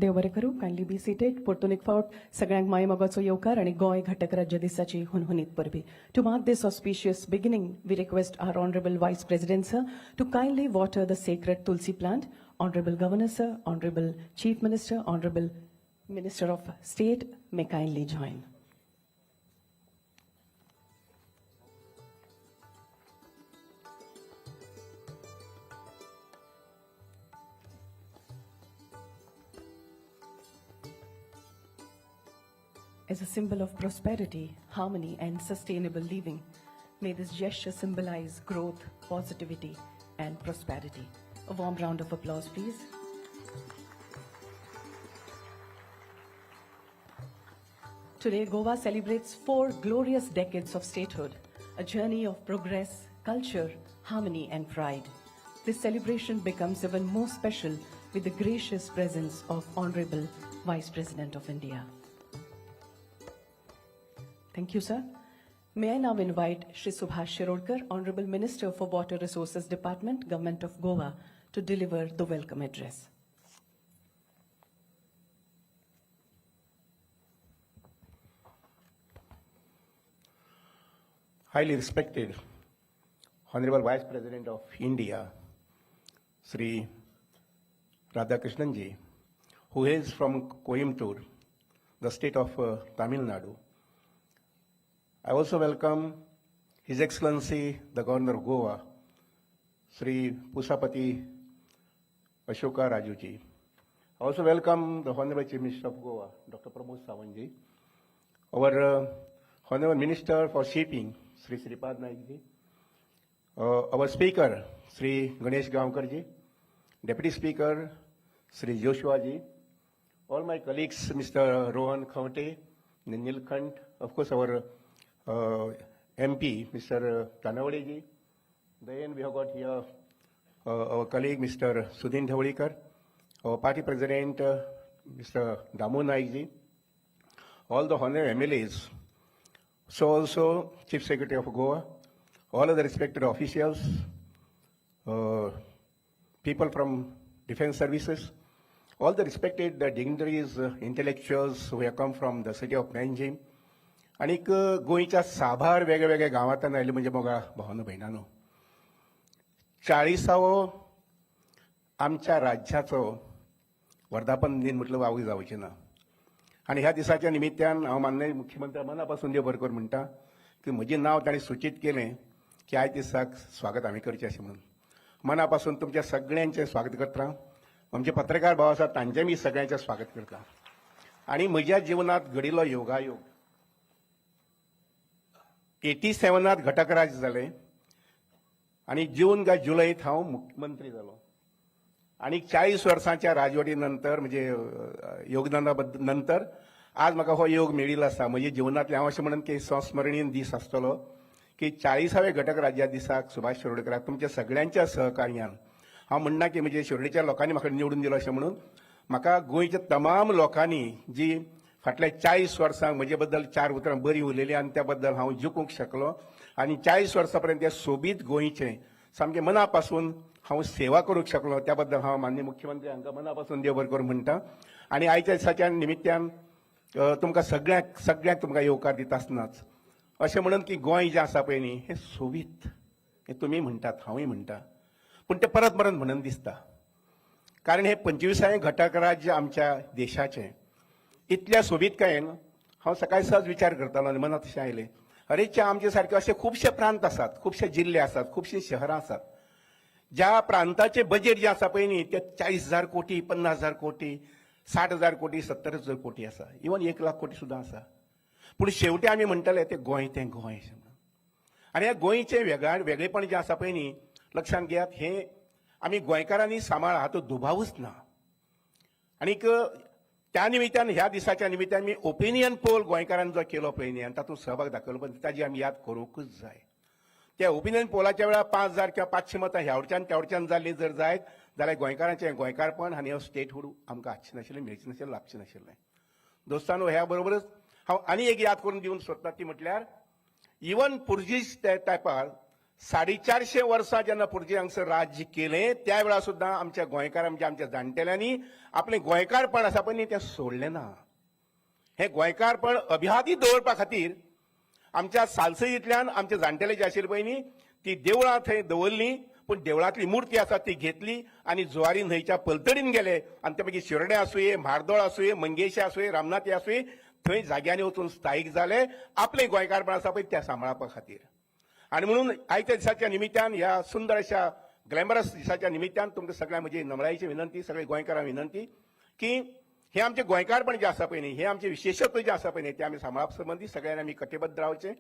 देव बरें करूं. Kindly be seated. परतून एक फावट सगळ्यांक मायेमोगाचो येवकार आनी गोंय घटक राज्य दिसाची हुनहुनीत परबी. To mark this auspicious beginning, we request our honourable vice president sir to kindly water the sacred tulsi plant. Honourable governor sir, honourable chief minister, honourable minister of state may kindly join. As a symbol of prosperity, harmony, and sustainable living. May this gesture symbolize growth, positivity, and prosperity. A warm round of applause, please. Today, Goa celebrates 4 glorious decades of statehood, a journey of progress, culture, harmony, and pride. This celebration becomes even more special with the gracious presence of Honorable Vice President of India. Thank you, sir. May I now invite Shri Subhash Shirodkar, Honorable Minister for Water Resources Department, Government of Goa, to deliver the welcome address. Highly respected Honorable Vice President of India, Sri Radhakrishnan ji, who hails from Coimbatore, the state of Tamil Nadu. I also welcome His Excellency, the Governor of Goa, Sri Pusapati Ashoka Raju ji. I also welcome the Honorable Chief Minister of Goa, Dr. Pramod Sawant ji, our Honorable Minister for Shipping, Sri Sripad Naik ji, our Speaker, Sri Ganesh Gaonkar ji, Deputy Speaker, Sri Joshua ji, all my colleagues, Mr. Rohan Khaunte, Nilkant, of course our MP, Mr. Tanavade ji. Then we have got here our colleague, Mr. Sudin Dhavalikar, our party president, Mr. Damu Naik ji, all the honorable MLAs, so also Chief Secretary of Goa, all of the respected officials, people from defense services, all the respected dignitaries, intellectuals who have come from the city of Panjim, आनीक गोंयच्या साबार वेगळ्या वेगळ्या गांवांतल्यान आयिल्ले म्हणजे मोगा भावानो भयणानो, 40वो आमच्या राज्याचो वर्धापन दिन म्हटलं वावगी जावचें ना. आनी ह्या दिसाच्या निमित्तान हांव माननीय मुख्यमंत्री मना पासून देव बरें कर म्हणटा की म्हजें नांव ताणें सुचीत केलें की आयज दिसाक स्वागत हांवें करचें अशें म्हणून मना पासून तुमच्या सगळ्यांचें स्वागत करता. आमचे पत्रकार भाव आसात तांचें मी सगळ्यांचें स्वागत करता. आनी म्हज्या जिवनांत घडिल्लो योगायोग, 87 घटक राज्य जालें आनी जून काय जुलयत हांव मुख्यमंत्री जालो. आनी 40 वर्सांच्या राजवटी नंतर म्हणजे योगदाना नंतर आज म्हाका हो योग मेळिल्लो आसा. म्हज्या जिवनांतलें हांव अशें म्हणन की संस्मरणीय दीस आसतलो की 40व्या घटक राज्या दिसाक सुभाष शिरोडकराक तुमच्या सगळ्यांच्या सहकार्यान, हांव म्हणना की म्हणजे शिरोडेच्या लोकांनी म्हाका निवडून दिलो अशें म्हणून, म्हाका गोंयच्या तमाम लोकांनी जी फाटल्या 40 वर्सांक म्हजे बद्दल 4 उतरां बरीं उलयलीं आनी त्या बद्दल हांव जिखूंक शकलो. आनी 40 वर्सां पर्यंत त्या सोबीत गोंयचें सामकें मना पासून हांव सेवा करूंक शकलो, त्या बद्दल हांव माननीय मुख्यमंत्री हांकां मना पासून देव बरें करूं म्हणटा. आनी आयच्या दिसाच्या निमित्तान तुमकां सगळ्यांक सगळ्यांक तुमकां येवकार दिता आसतनाच अशें म्हणून की गोंय जें आसा पळय न्ही हें सोबीत, हें तुमी म्हणटात हांवूय म्हणटा, पूण तें परत परत म्हणून दिसता, कारण हें 25वें घटक राज्य आमच्या देशाचें इतल्या सोबीतकायेन हांव सकाळी सहज विचार करतालो आनी मनांत अशें आयलें, अरे आमचे सारके अशे खुबशे प्रांत आसात, खुबशे जिल्ले आसात, खुबशीं शहरां आसात, ज्या प्रांताचें बजेट जें आसा पळय न्ही तें 40,000 कोटी, 50,000 कोटी, 60,000 कोटी, 70,000 कोटी आसा, इवन 1 लाख कोटी सुद्दां आसा. पूण शेवटी आमी म्हणटले तें गोंय, तें गोंय अशें म्हणून. आनी ह्या गोंयचें वेगळेपण जें आसा पळय न्ही, लक्षांत घेयात, हें आमी गोंयकारांनी सांबाळ हातूंत दुबावूच ना. आनीक त्या निमित्तान ह्या दिसाच्या निमित्तान मी ओपिनियन पोल गोंयकारांनी जो केलो पळय न्ही आनी तातूंत सहभाग दाखयलो पळय ताजी आमी याद करूंकूच जाय. त्या ओपिनियन पोलाच्या वेळार 5,000 किंवा 500 मतां ह्या वटच्यान त्या वटच्यान जाल्लीं जर जायत जाल्यार गोंयकारांचें गोंयकारपण आनी हो स्टेटहूड आमकां आसचें नाशिल्लें, मेळचें नाशिल्लें, लाभचें नाशिल्लें. दोस्तानो, ह्या बरोबरच हांव आनी एक याद करून दिवन सोदता ती म्हटल्यार इवन पुर्जीस तेंपार 450 वर्सां जेन्ना पुर्तुगेजां हांगसर राज्य केलें त्या वेळार सुद्दां आमच्या गोंयकारां म्हणजे आमच्या जाणटेल्यांनी आपलें गोंयकारपण आसा पळय न्ही तें सोडलें ना. हें गोंयकारपण अभिहादी दवरपा खातीर आमच्या सालसईतल्यान आमचे जाणटेले जे आशिल्ले पळय न्ही ती देवळां थंय दवरलीं, पूण देवळांतली मुर्ती आसा ती घेतली आनी जुवारी न्हंयच्या पलतडीन गेले आनी ते मागीर शिरोडे आसुये, म्हार्दोळ आसुये, मंगेशी आसुये, रामनाथी आसुये, थंय जाग्यांनी वचून स्थायीक जाले आपलें गोंयकारपण आसा पळय त्या सांबाळपा खातीर. आनी म्हणून आयच्या दिसाच्या निमित्तान, ह्या सुंदर अशा ग्लॅमरस दिसाच्या निमित्तान तुमकां सगळ्यांक म्हजी नमळायेची विनंती, सगळे गोंयकारांक विनंती की हें आमचें गोंयकारपण जें आसा पळय न्ही, हें आमचें विशेशत्व जें आसा पळय न्ही, तें आमी सांबाळपा संबंदी सगळ्यांनी आमी कटिबद्ध रावचें.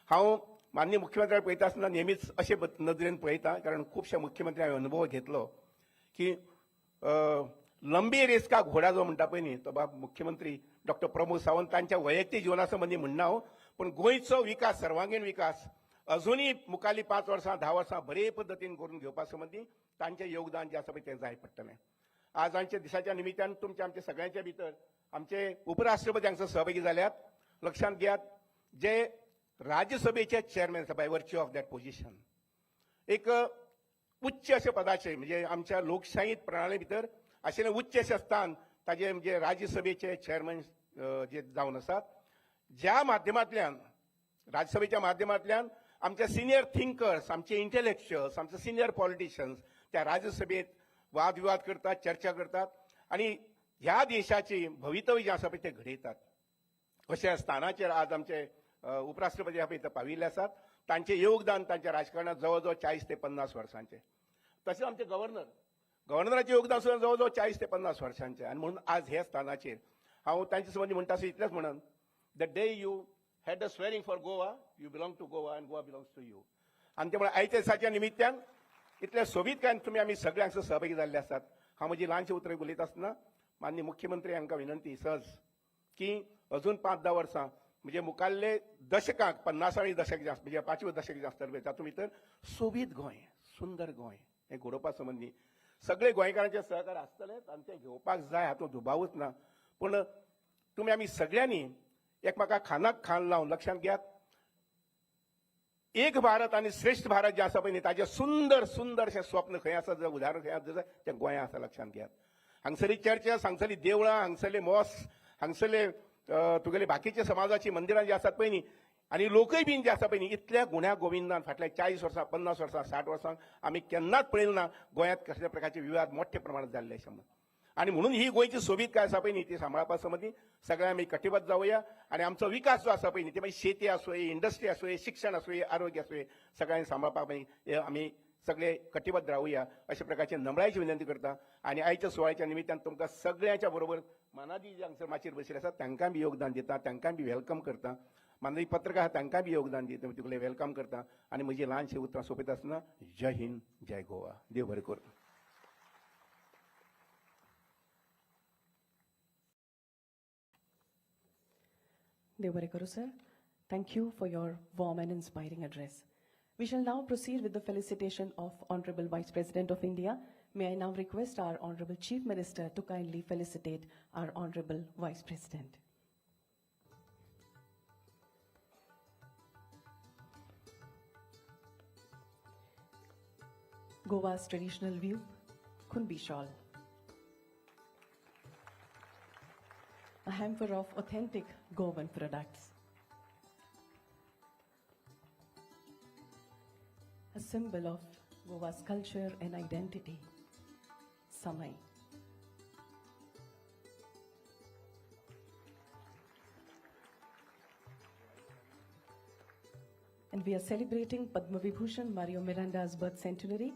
हांव माननीय मुख्यमंत्र्याक पळयता आसतना नेहमीच अशे नदरेन पळयता, कारण खुबश्या मुख्यमंत्र्यांनी हांवें अनुभव घेतलो की लंबी रेस का घोडा जो म्हणटा पळय न्ही, तो बाब मुख्यमंत्री डॉक्टर प्रमोद सावंत तांच्या वैयक्तीक जिवना संबंदी म्हणना हांव, पूण गोंयचो विकास, सर्वांगीण विकास अजुनूय मुखारली 5 वर्सां 10 वर्सां बरे पद्दतीन करून घेवपा संबंदी तांचें योगदान जें आसा पळय तें जाय पडटलें. आज आमच्या दिसाच्या निमित्तान तुमच्या आमच्या सगळ्यांच्या भितर आमचे उपराष्ट्रपती हांगसर सहभागी जाल्यात. लक्षांत घेयात, जे राज्यसभेचे चेअरमॅन आसा by virtue of that position, एक उच्च अशें पदाचें म्हणजे आमच्या लोकशाही प्रणाली भितर आशिल्लें उच्च अशें स्थान ताजें म्हणजे राज्यसभेचे चेअरमॅन जे जावन आसात, ज्या माध्यमांतल्यान राज्यसभेच्या माध्यमांतल्यान आमचे सिनियर थिंकर्स, आमचे इंटलेक्च्युअल्स, आमचे सिनियर पॉलिटिशियन्स त्या राज्यसभेत वादविवाद करतात, चर्चा करतात आनी ह्या देशाची भवितव्य जें आसा पळय तें घडयतात. अशा स्थानाचेर आज आमचे उपराष्ट्रपती पळय इथं पाविल्ले आसात. तांचें योगदान तांच्या राजकारणात जवळ जवळ 40 ते 50 वर्सांचें. तशेंच आमचे गव्हर्नराचें योगदान सुद्दां जवळ जवळ 40 ते 50 वर्सांचें. आनी म्हणून आज ह्या स्थानाचेर हांव तांचे संबंदी म्हणटा आसतना इतलेंच म्हणन, the day you had the swearing for Goa, you belong to Goa and Goa belongs to you. आनी ते म्हणून आयच्या दिसाच्या निमित्तान इतल्या सोबीतकायेन तुमी आमी सगळे हांगसर सहभागी जाल्ले आसात. हांव म्हजी ल्हानशी उतरां उलयता आसतना माननीय मुख्यमंत्री हांकां विनंती सहज की अजून 5-10 वर्सां म्हणजे मुखाल्ले दशकाक 50वी दशक जे आसता, म्हणजे 5वें दशक जे आसतलें तातूंत भितर सोबीत गोंय, सुंदर गोंय हें घडोवपा संबंदी सगळे गोंयकारांचे सहकार आसतलेच आनी तें घेवपाक जाय, हातूंत दुबावूच ना. पूण तुमी आमी सगळ्यांनी एकमेकाक खांदाक खांद लावन लक्षांत घेयात, एक भारत आनी श्रेष्ठ भारत जें आसा पळय न्ही, ताजें सुंदर सुंदर अशें स्वप्न खंय आसा, जर उदाहरण खंय आसा तें गोंया आसा. लक्षांत घेयात, हांगसरली चर्चस, हांगसरली देवळां, हांगसरले मॉस्क, हांगसरले तुगेले बाकीचे समाजाची मंदिरां जी आसात पळय न्ही, आनी लोकय बीन जे आसा पळय न्ही, इतल्या गुण्या गोविंदान फाटल्या 40 वर्सां, 50 वर्सां, 60 वर्सां आमी केन्नाच पळयलें ना गोंयांत कसल्या प्रकारचे विवाद मोठ्या प्रमाणात जाल्ले अशें म्हणून. आनी म्हणून ही गोंयची सोबीतकाय आसा पळय न्ही ती सांबाळपा संबंदी सगळ्या आमी कटिबद्ध जावया आनी आमचो विकास जो आसा पळय न्ही, ते मागीर शेती आसूं, इंडस्ट्री आसूं, शिक्षण आसूं, आरोग्य आसूं, सगळ्यांनी सांबाळपाक मागीर आमी सगळे कटिबद्ध रावया अशा प्रकारची नमळायेची विनंती करता. आनी आयच्या सुवाळ्याच्या निमित्तान तुमकां सगळ्यांच्या बरोबर मानादी जे हांगसर माचयेर बशिल्ले आसात तांकां बी योगदान दिता, तांकां बी welcome करता, मानादी पत्रकार आसा तांकां बी योगदान दिता, तुगेलें welcome करता. आनी म्हजी ल्हानशी उतरां सोंपयता आसतना जय हिंद, जय गोवा, देव बरें करूं. देव बरें करूं sir. Thank you for your warm and inspiring address. We shall now proceed with the felicitation of Honorable Vice President of India. May I now request our Honorable Chief Minister to kindly felicitate our Honorable Vice President. Goa's traditional view, Kunbi shawl. A hamper of authentic Goan products. A symbol of Goa's culture and identity, Samai. And we are celebrating Padma Vibhushan Mario Miranda's birth centenary.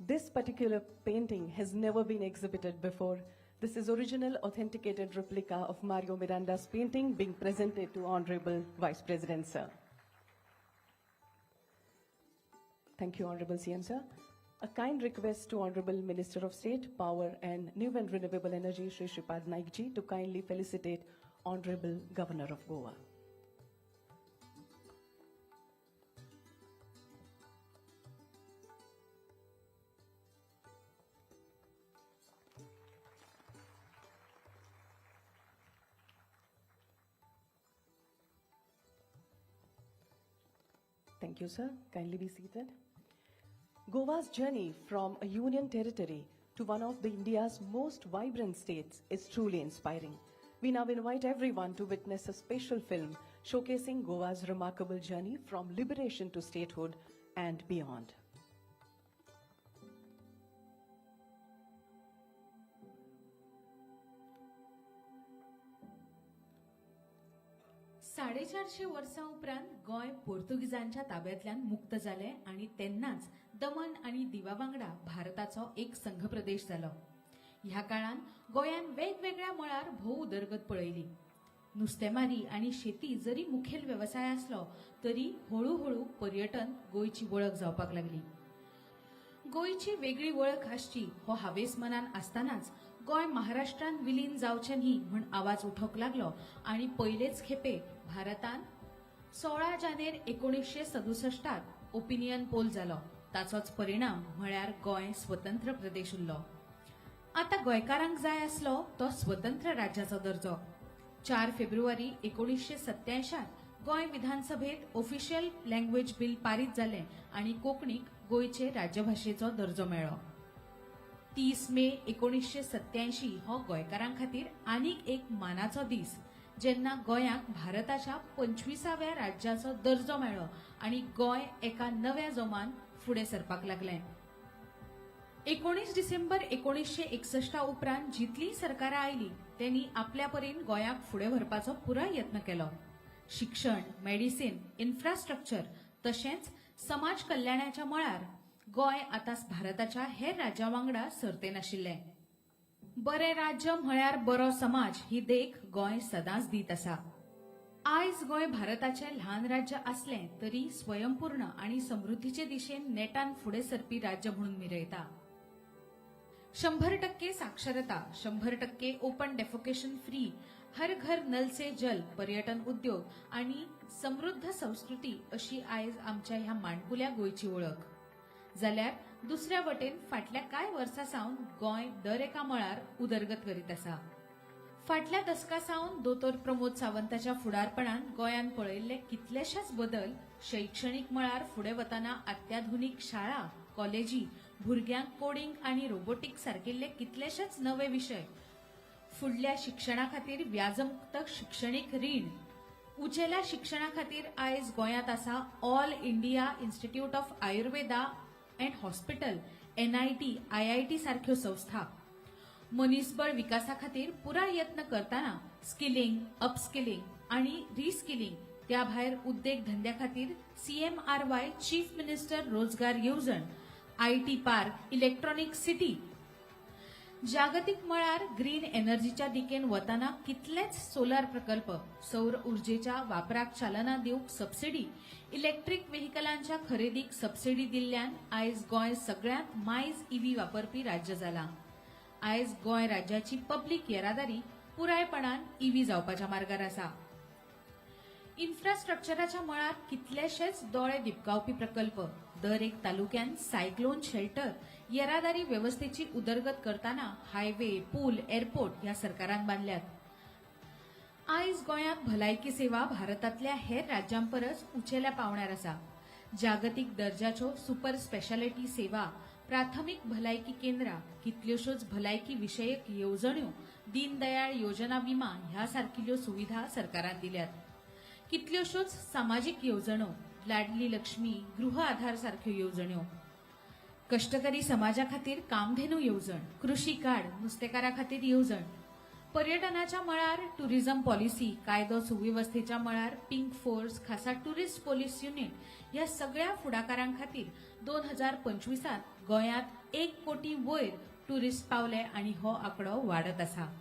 This particular painting has never been exhibited before. This is original authenticated replica of Mario Miranda's painting being presented to Honorable Vice President, sir. Thank you, Honorable CM, sir. A kind request to Honorable Minister of State, Power and New and Renewable Energy, Shri Shripad Naik ji, to kindly felicitate Honorable Governor of Goa. Thank you, sir. Kindly be seated. Goa's journey from a union territory to one of the India's most vibrant states is truly inspiring. We now invite everyone to witness a special film showcasing Goa's remarkable journey from liberation to statehood and beyond. 450 वर्सां उपरांत गोंय पोर्तुगीजांच्या ताब्यांतल्यान मुक्त जालें आनी तेन्नाच दमन आनी दिवा वांगडा भारताचो एक संघ प्रदेश जालो. ह्या काळान गोंयान वेगवेगळ्या मळार भोव उदरगत पळयली. नुस्तेमारी आनी शेती जरी मुखेल वेवसाय आसलो तरी हळूहळू पर्यटन गोंयची वळख जावपाक लागली. गोंयची वेगळी वळख आसची हो हावेस मनान आसतनाच गोंय महाराष्ट्रान विलीन जावचें न्ही म्हण आवाज उठोवंक लागलो आनी पयलेच खेपे भारतान 16 जानेर 1967 ओपिनियन पोल जालो. ताचोच परिणाम म्हळ्यार गोंय स्वतंत्र प्रदेश उरलो. आतां गोंयकारांक जाय आसलो तो स्वतंत्र राज्याचो दर्जो. 4 फेब्रुवारी 1987 गोंय विधानसभेत ऑफिशियल लँग्वेज बील पारीत जालें आनी कोंकणीक गोंयचे राज्यभाशेचो दर्जो मेळ्ळो. 30 मे 1987 हो गोंयकारां खातीर आनीक एक मानाचो दीस, जेन्ना गोंयाक भारताच्या 25व्या राज्याचो दर्जो मेळ्ळो आनी गोंय एका नव्या जोमान फुडें सरपाक लागलें. 19 डिसेंबर 1961 उपरांत जितलीं सरकारां आयलीं तेणी आपल्या परीन गोंयाक फुडें व्हरपाचो पुराय यत्न केलो. शिक्षण, मेडिसीन, इन्फ्रास्ट्रक्चर तशेंच समाज कल्याणाच्या मळार गोंय आतां भारताच्या हेर राज्यां वांगडा सर्तेन आशिल्लें. बरें राज्य म्हळ्यार बरो समाज ही देख गोंय सदांच दीत आसा. आयज गोंय भारताचें ल्हान राज्य आसलें तरी स्वयंपूर्ण आनी समृद्धीचे दिशेन नेटान फुडें सरपी राज्य म्हणून मिरयता. 100% साक्षरता, 100% ओपन डेफोकेशन फ्री, हर घर नल से जल, पर्यटन उद्योग आनी समृद्ध संस्कृती अशी आयज आमच्या ह्या माणकुल्या गोंयची वळख. जाल्यार दुसऱ्या वटेन फाटल्या कांय वर्सां सावन गोंय दर एका मळार उदरगत करीत आसा. फाटल्या दसका सावन दोतोर प्रमोद सावंताच्या फुडारपणान गोंयान पळयल्ले कितलेशेच बदल. शैक्षणीक मळार फुडें वतना अत्याधुनीक शाळा, कॉलेजी, भुरग्यांक कोडिंग आनी रोबोटिक्स सारकिल्ले कितलेशेच नवे विशय, फुडल्या शिक्षणा खातीर व्याजमुक्त शिक्षणीक रीण, उंचेल्या शिक्षणा खातीर आयज गोंयांत आसा All India Institute of Ayurveda and Hospital, NIT, IIT सारख्यो संस्था, मनीसबळ विकासा खातीर पुराय यत्न करतना स्किलिंग, अपस्किलिंग आनी रिस्किलिंग, त्या भायर उद्देग धंद्या खातीर सीएमआरवाय, चीफ मिनिस्टर रोजगार येवजण, IT park, electronic city, जागतीक मळार ग्रीन एनर्जीच्या दिकेन वतना कितलेच सोलार प्रकल्प, सौर उर्जेच्या वापराक चालना दिवंक सबसिडी, इलेक्ट्रीक व्हेकलांच्या खरेदीक सबसिडी दिल्ल्यान आयज गोंय सगळ्यांत मायज ईव्ही वापरपी राज्य जालां. आयज गोंय राज्याची पब्लीक येरादारी पुरायपणान ईव्ही जावपाच्या मार्गार आसा. इन्फ्रास्ट्रक्चराच्या मळार कितलेशेच दोळे दिपकावपी प्रकल्प, दर एक तालुक्यान सायक्लोन शेल्टर, येरादारी वेवस्थेची उदरगत करतना हायवे, पूल, एअरपोर्ट ह्या सरकारान बांदल्यात. आयज गोंयांत भलायकी सेवा भारतांतल्या हेर राज्यां परस उंचेल्या पांवड्यार आसा. जागतीक दर्जाच्यो सुपर स्पेशालिटी सेवा, प्राथमीक भलायकी केंद्रां, कितल्योश्योच भलायकी विशयक येवजण्यो, दीनदयाळ योजना विमा ह्या सारकिल्ल्यो सुविधा सरकारान दिल्यात. कितल्योश्योच सामाजीक येवजण्यो, लाडली लक्ष्मी, गृह आधार सारख्यो येवजण्यो, कश्टकरी समाजा खातीर कामधेनू येवजण, कृशी कार्ड, नुस्तेकारा खातीर येवजण, पर्यटनाच्या मळार टुरिझम पॉलिसी, कायदो सुवेवस्थेच्या मळार पिंक फोर्स, खासा टुरिस्ट पोलीस युनिट ह्या सगळ्या फुडाकारां खातीर 2025त गोंयांत 1 कोटी वयर टुरिस्ट पावले आनी हो आंकडो वाडत आसा.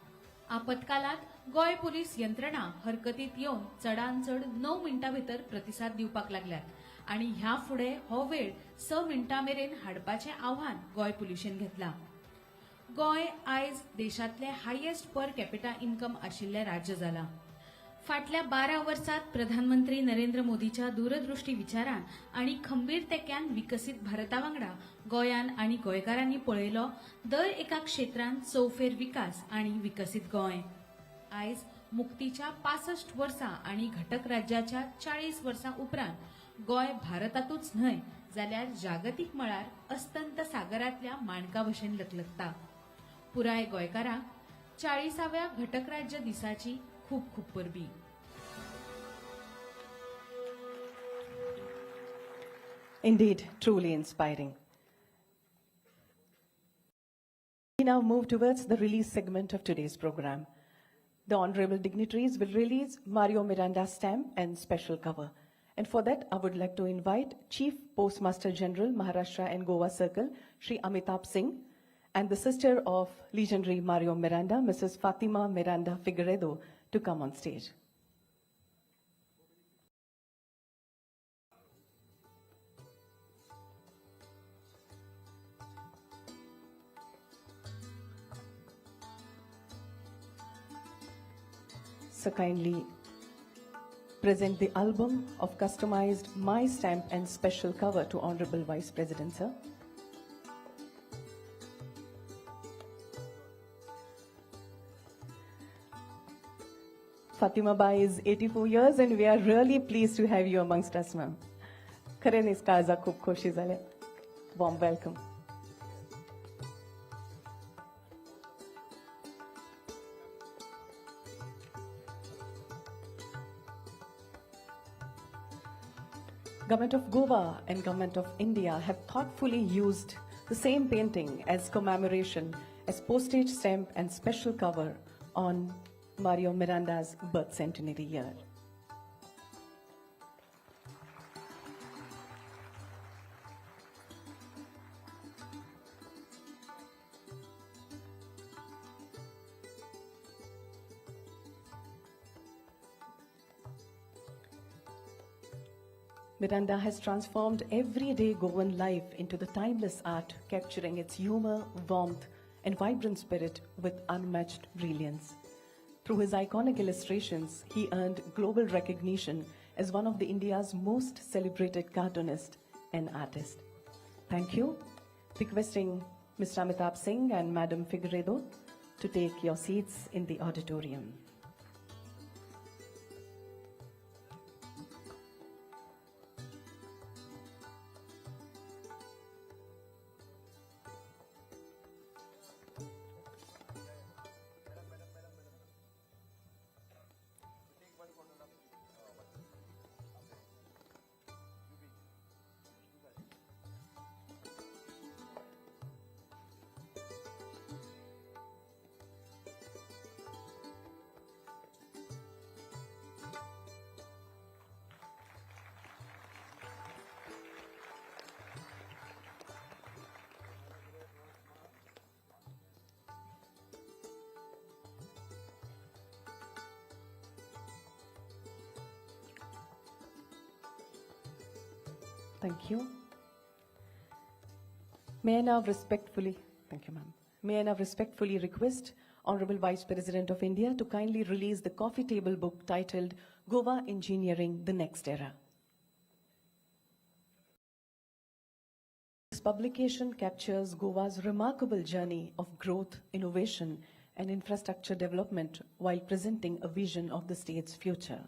आपतकालांत गोंय पोलीस यंत्रणा हरकतीत येवन चडान चड 9 मिनटां भितर प्रतिसाद दिवपाक लागल्यात आनी ह्या फुडें हो वेळ 6 मिनटां मेरेन हाडपाचें आव्हान गोंय पुलिशेन घेतलां. गोंय आयज देशांतलें हायेस्ट पर कॅपिटा इन्कम आशिल्लें राज्य जालां. फाटल्या 12 वर्सात प्रधानमंत्री नरेंद्र मोदीच्या दूरदृष्टी विचारान आनी खंबीर तेक्यान विकसीत भारता वांगडा गोंयान आनी गोंयकारांनी पळयलो दर एका क्षेत्रांत चौफेर विकास आनी विकसीत गोंय. आयज मुक्तीच्या 65 वर्सां आनी घटक राज्याच्या 40 वर्सां उपरांत गोंय भारतातूच न्हय जाल्यार जागतीक मळार अस्तंत सागरांतल्या माणका भशेन लकलकता. पुराय गोंयकारांक 40व्या घटक राज्य दिसाची खूब खूब परबीं. Indeed, truly inspiring. We now move towards the release segment of today's program. The honorable dignitaries will release Mario Miranda stamp and special cover. And for that, I would like to invite Chief Postmaster General, Maharashtra and Goa Circle, Shri Amitabh Singh, and the sister of legendary Mario Miranda, Mrs. Fatima Miranda Figueredo, to come on stage. So kindly present the album of customized My Stamp and special cover to Honorable Vice President, sir. Fatima Bai is 84 years and we are really pleased to have you amongst us, ma'am. खऱ्यांनीच काळजाक खूब खोशी जाल्या. Warm welcome. Government of Goa and Government of India have thoughtfully used the same painting as commemoration, as postage stamp and special cover on Mario Miranda's birth centenary year. Miranda has transformed everyday Goan life into the timeless art, capturing its humor, warmth, and vibrant spirit with unmatched brilliance. Through his iconic illustrations, he earned global recognition as one of the India's most celebrated cartoonists and artists. Thank you. Requesting Mr. Amitabh Singh and Madam Figueredo to take your seats in the auditorium. Thank you. May I now respectfully, thank you, ma'am. May I now respectfully request Honorable Vice President of India to kindly release the coffee table book titled Goa Engineering, The Next Era. This publication captures Goa's remarkable journey of growth, innovation, and infrastructure development while presenting a vision of the state's future.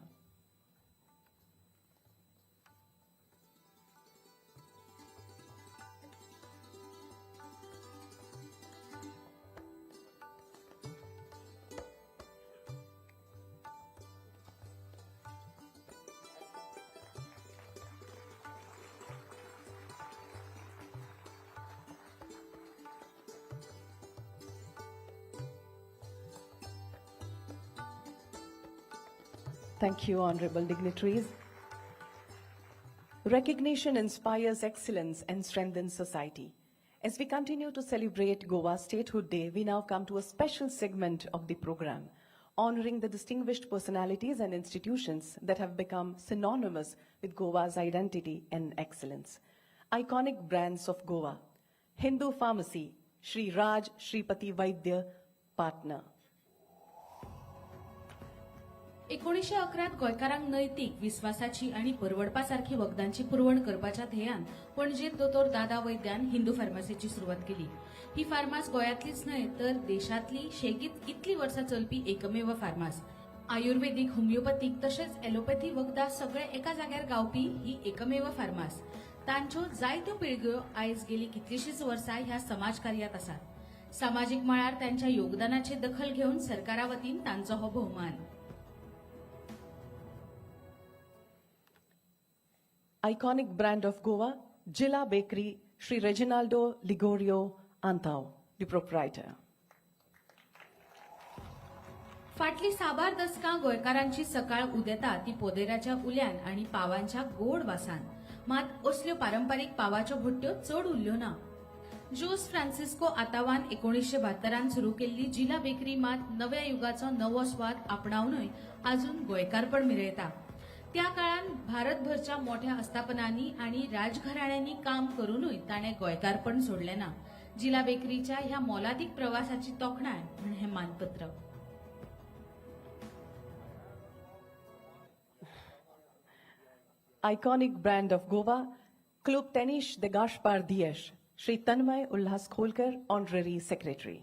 Thank you, honorable dignitaries. Recognition inspires excellence and strengthens society. As we continue to celebrate Goa Statehood Day, we now come to a special segment of the program, honoring the distinguished personalities and institutions that have become synonymous with Goa's identity and excellence. Iconic brands of Goa: Hindu Pharmacy, Shri Raj Shripati Vaidya, partner. 1911त गोंयकारांक नैतीक विस्वासाची आनी परवडपा सारखी वखदांची पुरवण करपाच्या ध्येयान पणजेत दोतोर दादा वैद्यान हिंदू फार्मासीची सुरवात केली. ही फार्मास गोंयांतलीच न्हय तर देशांतली शेगीत इतली वर्सां चलपी एकमेव फार्मास. आयुर्वेदीक, होमिओपॅथीक तशेंच एलोपॅथी वखदां सगळे एका जाग्यार गावपी ही एकमेव फार्मास. तांच्यो जायत्यो पिळग्यो आयज गेली कितलींशींच वर्सां ह्या समाज कार्यात आसात. सामाजीक मळार तांच्या योगदानाची दखल घेवन सरकारा वतीन तांचो हो भोवमान. Iconic brand of Goa, Jilla Bakery, Shri Reginaldo Ligorio Antao, the proprietor. फाटली साबार दसकां गोंयकारांची सकाळ उदेता ती पोदेराच्या उल्यान आनी पावांच्या गोड वासान. मात असल्यो पारंपारीक पावाच्यो भट्ट्यो चड उरल्यो ना. जोस फ्रांसिस्को आतावान 1972 सुरू केल्ली जिला बेकरी मात नव्या युगाचो नवो स्वाद आपणावनूय अजून गोंयकारपण मिरयता. त्या काळान भारतभरच्या मोठ्या आस्थापनांनी आनी राजघराण्यांनी काम करूनूय ताणें गोंयकारपण सोडलें ना. जिला बेकरीच्या ह्या मोलादीक प्रवासाची तोखणाय म्हण हें मानपत्र. Iconic brand of Goa, Club Tennis de Gaspar Dias, Shri Tanmay Ulhas Kholkar, Honorary Secretary.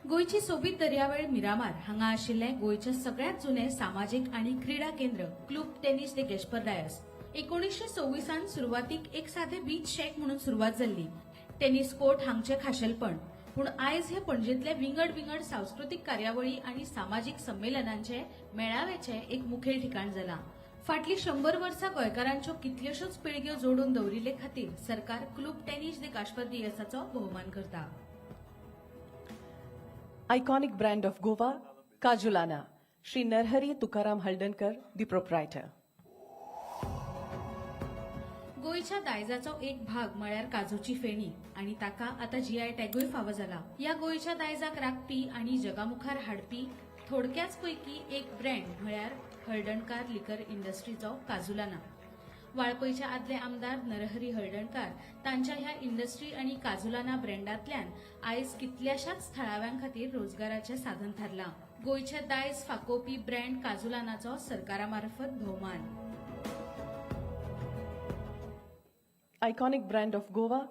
गोंयची सोबीत दर्यावेळ मिरामार हांगा आशिल्लें गोंयचें सगळ्यांत जुनें सामाजीक आनी क्रिडा केंद्र क्लूब टेनीस दे गॅस्पर डायस. 1926 सुरवातीक एक साधे बीच शॅक म्हणून सुरवात जाल्ली. टेनीस कोर्ट हांगचें खाशेलपण, पूण आयज हे पणजेंतले विंगड विंगड सांस्कृतीक कार्यावळी आनी सामाजीक संमेलनांचे मेळाव्याचें एक मुखेल ठिकाण जालां. फाटलीं 100 वर्सां गोंयकारांच्यो कितल्योश्योच पिळग्यो जोडून दवरिल्ले खातीर सरकार क्लूब टेनीस दे गाश्पर दियसाचो भोवमान करता. Iconic brand of Goa, Kajulana, Shri Narhari Tukaram Haldankar, the proprietor. गोंयच्या दायजाचो एक भाग म्हळ्यार काजूची फेणी आनी ताका आतां जीआय टॅगूय फावो जाला. ह्या गोंयच्या दायजाक राखपी आनी जगामुखार हाडपी थोडक्याच पैकी एक ब्रँड म्हळ्यार हळदणकार लिकर इंडस्ट्रीचो काजुलाना. वाळपयचे आदले आमदार नरहरी हळदणकार तांच्या ह्या इंडस्ट्री आनी काजुलाना ब्रँडांतल्यान आयज कितल्याशाच थळाव्यां खातीर रोजगाराचें साधन थारलां. गोंयचें दायज फाकोवपी ब्रँड काजुलानाचो सरकारा मार्फत भोवमान. Iconic brand of Goa,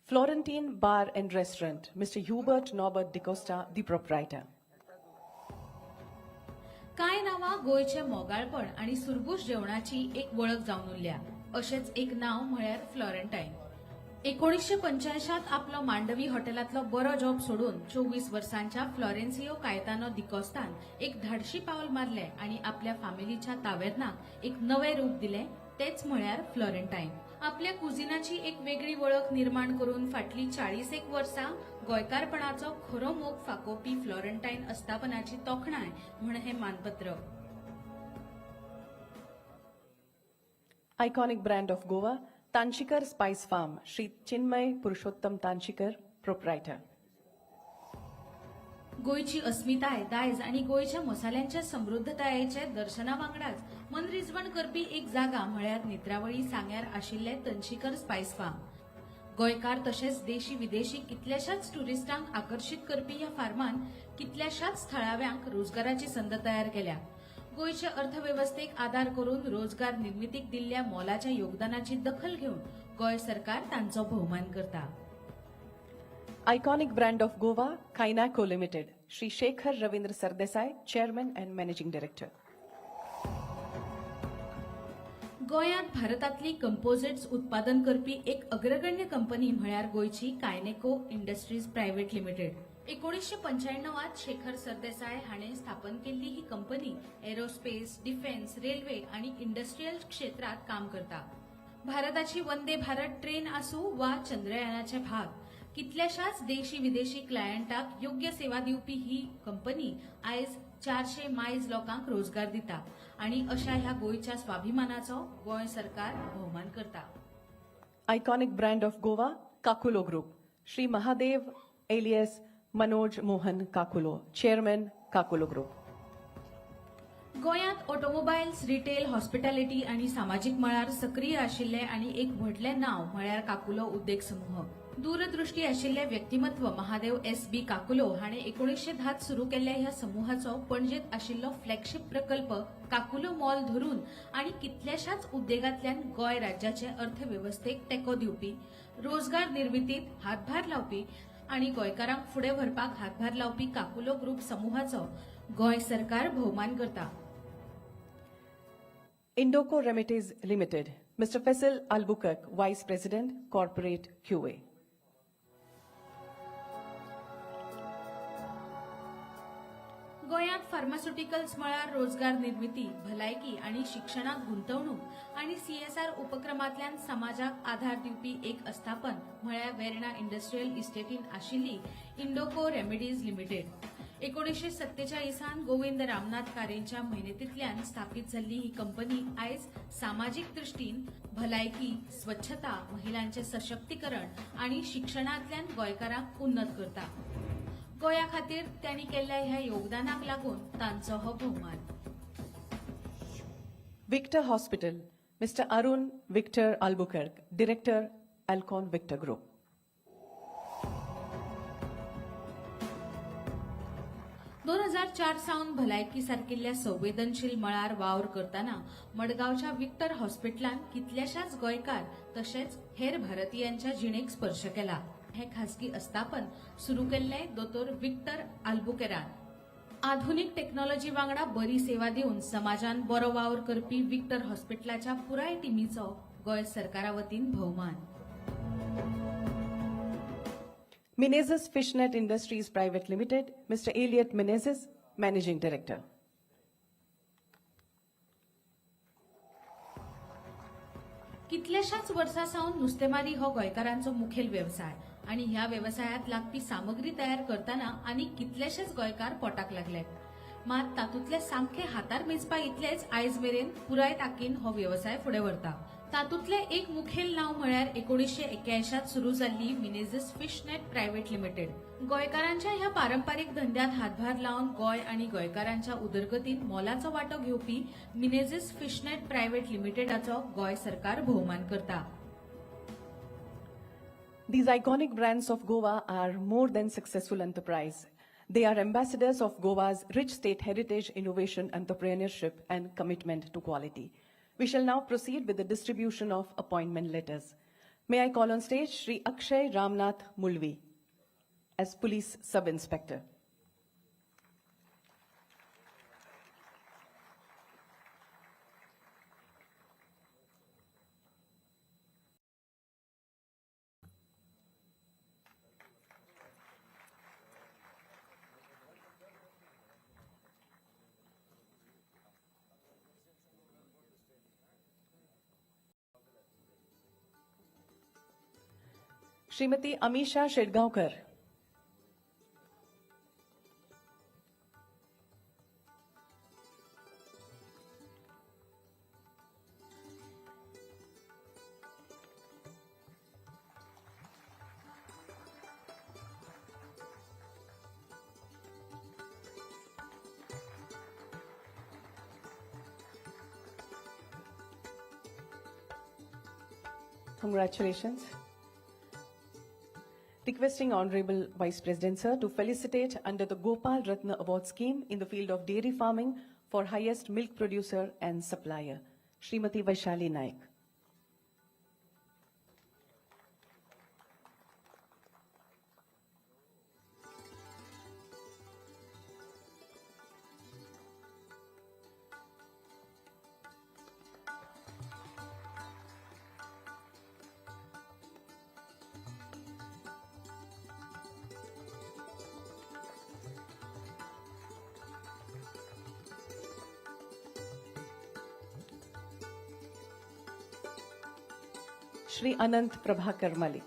Florentine Bar and Restaurant, Mr. Hubert Norbert D'Costa, the proprietor. कांय नांवां गोंयचें मोगाळपण आनी सुरबूस जेवणाची एक वळख जावन उरल्या. अशेंच एक नांव म्हळ्यार फ्लॉरेंटायन. 1985 आपलो मांडवी हॉटेलांतलो बरो जॉब सोडून 24 वर्सांच्या फ्लॉरेन्सियो कायतानो दिकोस्तान एक धाडशी पावल मारलें आनी आपल्या फामिलीच्या तावेर्नाक एक नवें रूप दिलें, तेच म्हळ्यार फ्लॉरेंटायन. आपल्या कुजिनाची एक वेगळी वळख निर्माण करून फाटलीं 40 वर्सां गोंयकारपणाचो खरो मोग फाकोवपी फ्लॉरेंटायन आस्थापनाची तोखणाय म्हण हें मानपत्र. Iconic brand of Goa, Tanshikar Spice Farm, Shri Chinmay Purushottam Tanshikar, proprietor. गोंयची अस्मिताय, दायज आनी गोंयच्या मसाल्यांच्या समृद्धतायेचे दर्शना वांगडाच मनरिजवण करपी एक जागा म्हळ्यार नेत्रावळी सांग्यार आशिल्ले तनशिकर स्पायस फार्म. गोंयकार तशेंच देशी विदेशी कितल्याशाच ट्युरिस्टांक आकर्शीत करपी ह्या फार्मान कितल्याशाच थळाव्यांक रोजगाराची संद तयार केल्या. गोंयचे अर्थवेवस्थेक आदार करून रोजगार निर्मितीक दिल्ल्या मोलाच्या योगदानाची दखल घेवन गोंय सरकार तांचो भोवमान करता. Iconic brand of Goa, Kainako Limited, Shri Shekhar Ravindra Sardesai, Chairman and Managing Director. गोंयांत भारतांतली कंपोजिट्स उत्पादन करपी एक अग्रगण्य कंपनी म्हळ्यार गोंयची Kineco industries private limited. 1995 Shekhar Sardesai हाणें स्थापन केल्ली ही कंपनी एरोस्पेस, डिफेन्स, रेल्वे आनी इंडस्ट्रियल क्षेत्रांत काम करता. भारताची वंदे भारत ट्रेन आसूं वा चंद्रयानाचे भाग, कितल्याशाच देशी विदेशी क्लायंटाक योग्य सेवा दिवपी ही कंपनी आयज 400 मायज लोकांक रोजगार दिता आनी अशा ह्या गोंयच्या स्वाभिमानाचो गोंय सरकार भोवमान करता. Iconic brand of Goa, Kakulo Group, Shri Mahadev alias Manoj Mohan Kakulo, Chairman, Kakulo Group. गोंयांत ऑटोमोबायल्स, रिटेल, हॉस्पिटॅलिटी आनी सामाजीक मळार सक्रीय आशिल्ले आनी एक व्हडलें नांव म्हळ्यार काकुलो उद्देग समूह. दूरदृष्टी आशिल्ले व्यक्तिमत्व महादेव एस बी काकुलो हाणें 1910 सुरू केल्ल्या ह्या समूहाचो पणजेंत आशिल्लो फ्लॅगशीप प्रकल्प काकुलो मॉल धरून आनी कितल्याशाच उद्देगांतल्यान गोंय राज्याचे अर्थवेवस्थेक तेंको दिवपी, रोजगार निर्मितीत हातभार लावपी आनी गोंयकारांक फुडें व्हरपाक हातभार लावपी काकुलो ग्रुप समुहाचो गोंय सरकार भोवमान करता. Indoco Remedies Limited, Mr. Faisal Albuquerque, Vice President, Corporate QA. गोंयांत फार्मास्युटिकल्स मळार रोजगार निर्मिती, भलायकी आनी शिक्षणाक गुंतवणूक आनी सीएसआर उपक्रमांतल्यान समाजाक आधार दिवपी एक आस्थापन म्हळ्यार वेर्णा इंडस्ट्रियल इस्टेटीन आशिल्ली इंडोको रेमेडीज लिमिटेड. 1947 गोविंद रामनाथ कारेंच्या मेहनतींतल्यान स्थापीत जाल्ली ही कंपनी आयज सामाजीक दृश्टीन भलायकी, स्वच्छता, महिलांचे सशक्तीकरण आनी शिक्षणांतल्यान गोंयकारांक उन्नत करता. गोंया खातीर त्यांनी केल्ल्या ह्या योगदानाक लागून तांचो हो भोवमान. Victor Hospital, Mr. Arun Victor Albuquerque, Director, Alcon Victor Group. 2004 सावन भलायकी सारकिल्ल्या संवेदनशील मळार वावर करतना मडगांवच्या विक्टर हॉस्पिटलान कितल्याशाच गोंयकार तशेंच हेर भारतीयांच्या जिणेक स्पर्श केला. हें खासगी आस्थापन सुरू केल्लें दोतोर विक्टर आल्बुकेरान. आधुनीक टेक्नॉलॉजी वांगडा बरी सेवा दिवन समाजान बरो वावर करपी विक्टर हॉस्पिटलाच्या पुराय टिमीचो गोंय सरकारा वतीन भोवमान. Menezes Fishnet Industries Private Limited, Mr. Elliot Menezes, Managing Director. कितल्याशाच वर्सां सावन नुस्तेमारी हो गोंयकारांचो मुखेल वेवसाय आनी ह्या वेवसायांत लागपी सामग्री तयार करतना आनी कितलेशेच गोंयकार पोटाक लागले. मात तातूंतले सामके हातार मेजपा इतलेच आयज मेरेन पुराय ताकीन हो वेवसाय फुडें व्हरता. तातूंतलें एक मुखेल नांव म्हळ्यार 1981 सुरू जाल्ली मिनेझिस फिशनेट प्रायव्हेट लिमिटेड. गोंयकारांच्या ह्या पारंपारीक धंद्यांत हातभार लावन गोंय आनी गोंयकारांच्या उदरगतींत मोलाचो वांटो घेवपी मिनेझिस फिशनेट प्रायव्हेट लिमिटेडाचो गोंय सरकार भोवमान करता. These iconic brands of Goa are more than successful enterprise. They are ambassadors of Goa's rich state heritage, innovation, entrepreneurship, and commitment to quality. We shall now proceed with the distribution of appointment letters. May I call on stage Shri Akshay Ramnath Mulvi as Police Sub-Inspector. Shrimati Amisha Shetgaonkar. Congratulations. Requesting Honorable Vice President Sir to felicitate under the Gopal Ratna Award Scheme in the field of dairy farming for highest milk producer and supplier, Srimati Vaishali Naik. Shri Anant Prabhakar Malik.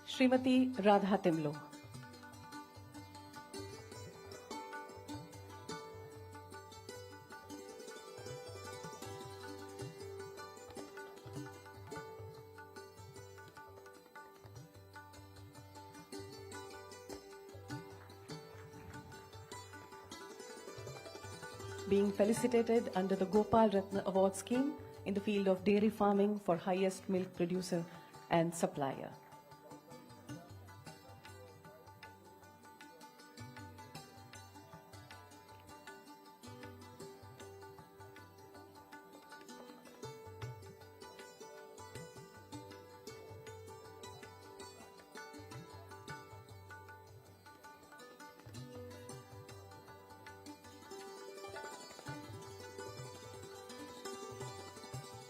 Shrimati Radha Timlo. being felicitated under the Gopal Ratna Award Scheme in the field of dairy farming for highest milk producer and supplier.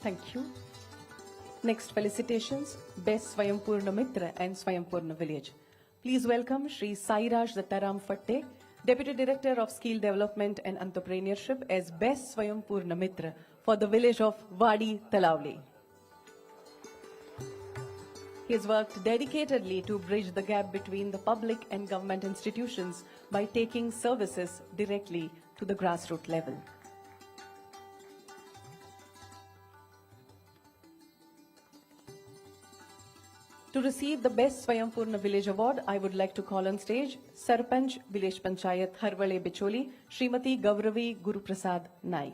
Thank you. Next, felicitations, Best Swayampurna Mitra and Swayampurna Village. Please welcome Shri Sairaj Dattaram Fatte, Deputy Director of Skill Development and Entrepreneurship as Best Swayampurna Mitra for the village of Wadi Talavli. He has worked dedicatedly to bridge the gap between the public and government institutions by taking services directly to the grassroots level. To receive the Best Swayampurna Village Award, I would like to call on stage Sarpanch Village Panchayat Harvale Bicholi, Srimati Gauravi Guruprasad Naik.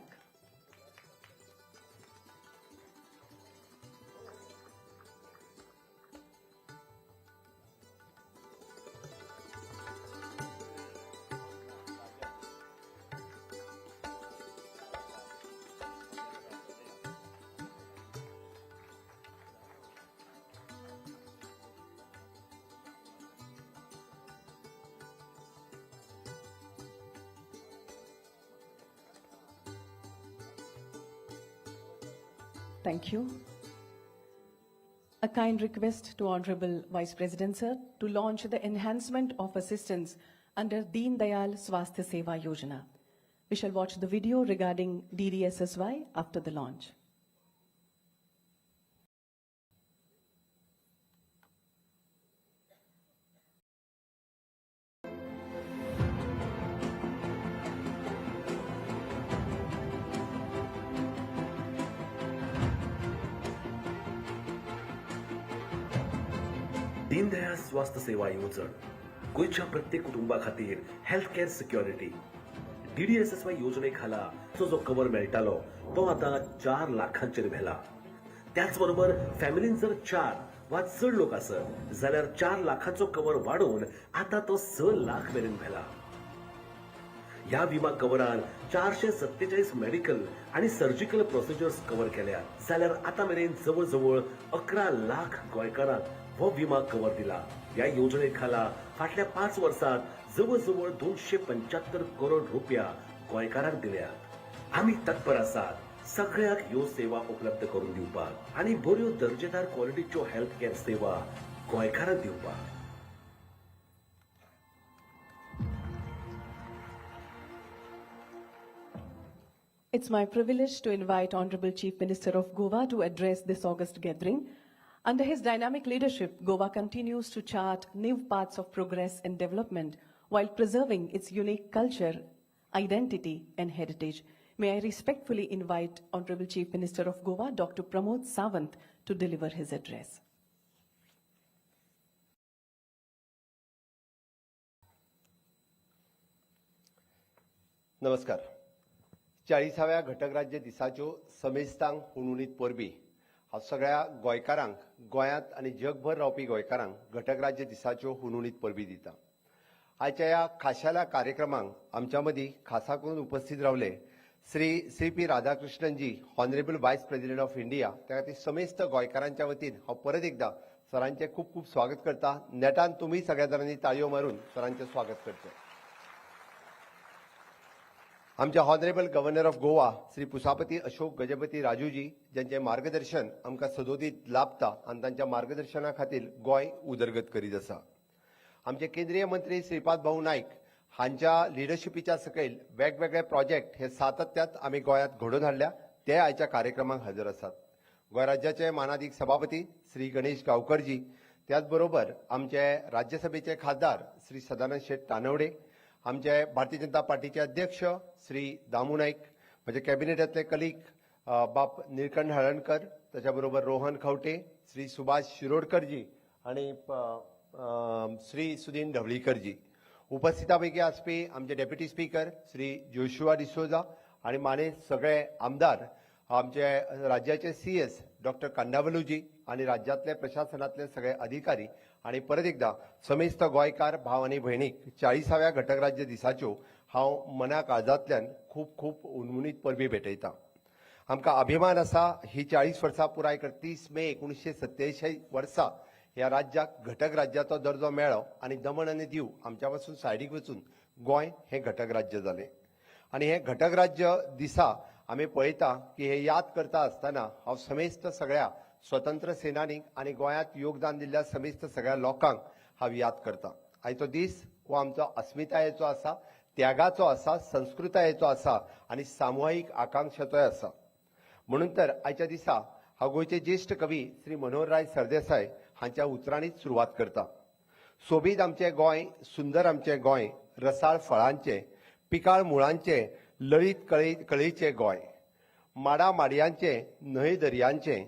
Thank you. A kind request to Honorable Vice President, sir, to launch the enhancement of assistance under Deen Dayal Swasthya Seva Yojana. We shall watch the video regarding DDSSY after the launch. Deendayal स्वास्थ्य सेवा येवजण गोंयच्या प्रत्येक कुटुंबा खातीर health care security. DDSSY योजने खाला जो कवर मेळटालो तो आतां 4 लाखांचेर व्हेला. त्याच बरोबर फॅमिलीन जर 4 वा चड लोक आसत जाल्यार 4 लाखांचो कवर वाडोवन आतां तो 6 लाख मेरेन व्हेला. ह्या विमा कवरान 447 मेडिकल आणि सर्जिकल प्रोसिजर्स कवर केल्या जाल्यार आतां मेरेन जवळ जवळ 11 लाख गोंयकारांक हो विमा कवर दिला. ह्या योजने खाला फाटल्या 5 वर्सात जवळ जवळ 275 करोड रुपया गोंयकारांक दिल्यात. आमी तत्पर आसात सगळ्यांक ह्यो सेवा उपलब्ध करून दिवपाक आनी बऱ्यो दर्जेदार क्वॉलिटीच्यो हेल्थ केअर सेवा गोंयकारांक दिवपाक. It's my privilege to invite Honorable Chief Minister of Goa to address this August gathering. Under his dynamic leadership, Goa continues to chart new paths of progress and development while preserving its unique culture, identity, and heritage. May I respectfully invite Honorable Chief Minister of Goa, Dr. Pramod Sawant, to deliver his address. नमस्कार. 40व्या घटकराज्य दिसाच्यो समेस्तांक हुनहुनीत परबी. हांव सगळ्या गोंयकारांक, गोंयांत आनी जगभर रावपी गोंयकारांक घटकराज्य दिसाच्यो हुनहुनीत परबी दिता. आयच्या ह्या खाशेल्या कार्यक्रमांक आमच्या मदीं खासा करून उपस्थित रावले Shri C P Radhakrishnanji, honourable vice president of India. त्या खातीर समेस्त गोंयकारांच्या वतीन हांव परत एकदां सरांचें खूब खूब स्वागत करता. नेटान तुमी सगळ्या जाणांनी ताळयो मारून सरांचें स्वागत करचें. आमचे honourable governor of Goa Shri Pusapati Ashok Gajapathi Rajuji, ज्यांचे मार्गदर्शन आमकां सदोदीत लाभता आनी तांच्या मार्गदर्शना खातीर गोंय उदरगत करीत आसा. आमचे केंद्रीय मंत्री श्रीपाद भाऊ नायक हांच्या लिडरशिपीच्या सकयल वेगवेगळे प्रोजेक्ट हे सातत्यात आमी गोंयांत घडोवन हाडल्या, ते आयच्या कार्यक्रमाक हजर आसात. गोंय राज्याचे मानादीक सभापती श्री गणेश गावकरजी, त्याच बरोबर आमचे राज्यसभेचे खासदार श्री सदानंद शेट तानवडे, आमचे भारतीय जनता पार्टीचे अध्यक्ष श्री दामू नाईक, म्हजे कॅबिनेटांतले कलीग बाप निळकंठ हळणकर, ताच्या बरोबर रोहन खंवटे, श्री सुभाष शिरोडकरजी आनी श्री सुदीन ढवळीकरजी. उपस्थिता पैकी आसपी आमचे deputy speaker Shri Joshua D'Souza, आनी मानेस्त सगळे आमदार, आमचे राज्याचे सीएस डॉक्टर कंडावलूजी आनी राज्यांतले प्रशासनातले सगळे अधिकारी आनी परत एकदा समेस्त गोंयकार भाव आनी भयणीक 40व्या घटक राज्य दिसाच्यो हांव मना काळजांतल्यान खूब खूब उनमुनीत परबी भेटयतां. आमकां अभिमान आसा ही 40 वर्सां पुराय कर 30 मे 1987 वर्सा ह्या राज्याक घटक राज्याचो दर्जो मेळ्ळो आनी दमण आनी दीव आमच्या पासून सायडीक वचून गोंय हें घटक राज्य जालें. आनी हें घटक राज्य दिसा आमी पळयता की हे याद करता आसतना हांव समेस्त सगळ्या स्वतंत्र सेनानीक आनी गोंयांत योगदान दिल्ल्या समेस्त सगळ्या लोकांक हांव याद करता. आयचो दीस हो आमचो अस्मितायेचो आसा, त्यागाचो आसा, संस्कृतायेचो आसा आनी सामुहीक आकांक्षाचोय आसा. म्हणून तर आयच्या दिसा हांव गोंयचे ज्येश्ठ कवी श्री मनोहरराय सरदेसाय हांच्या उतरांनीच सुरवात करता. सोबीत आमचें गोंय, सुंदर आमचें गोंय, रसाळ फळांचें, पिकाळ मुळांचें, लळीत कळेचें गोंय, माडा माडयांचें, न्हंय दर्यांचें,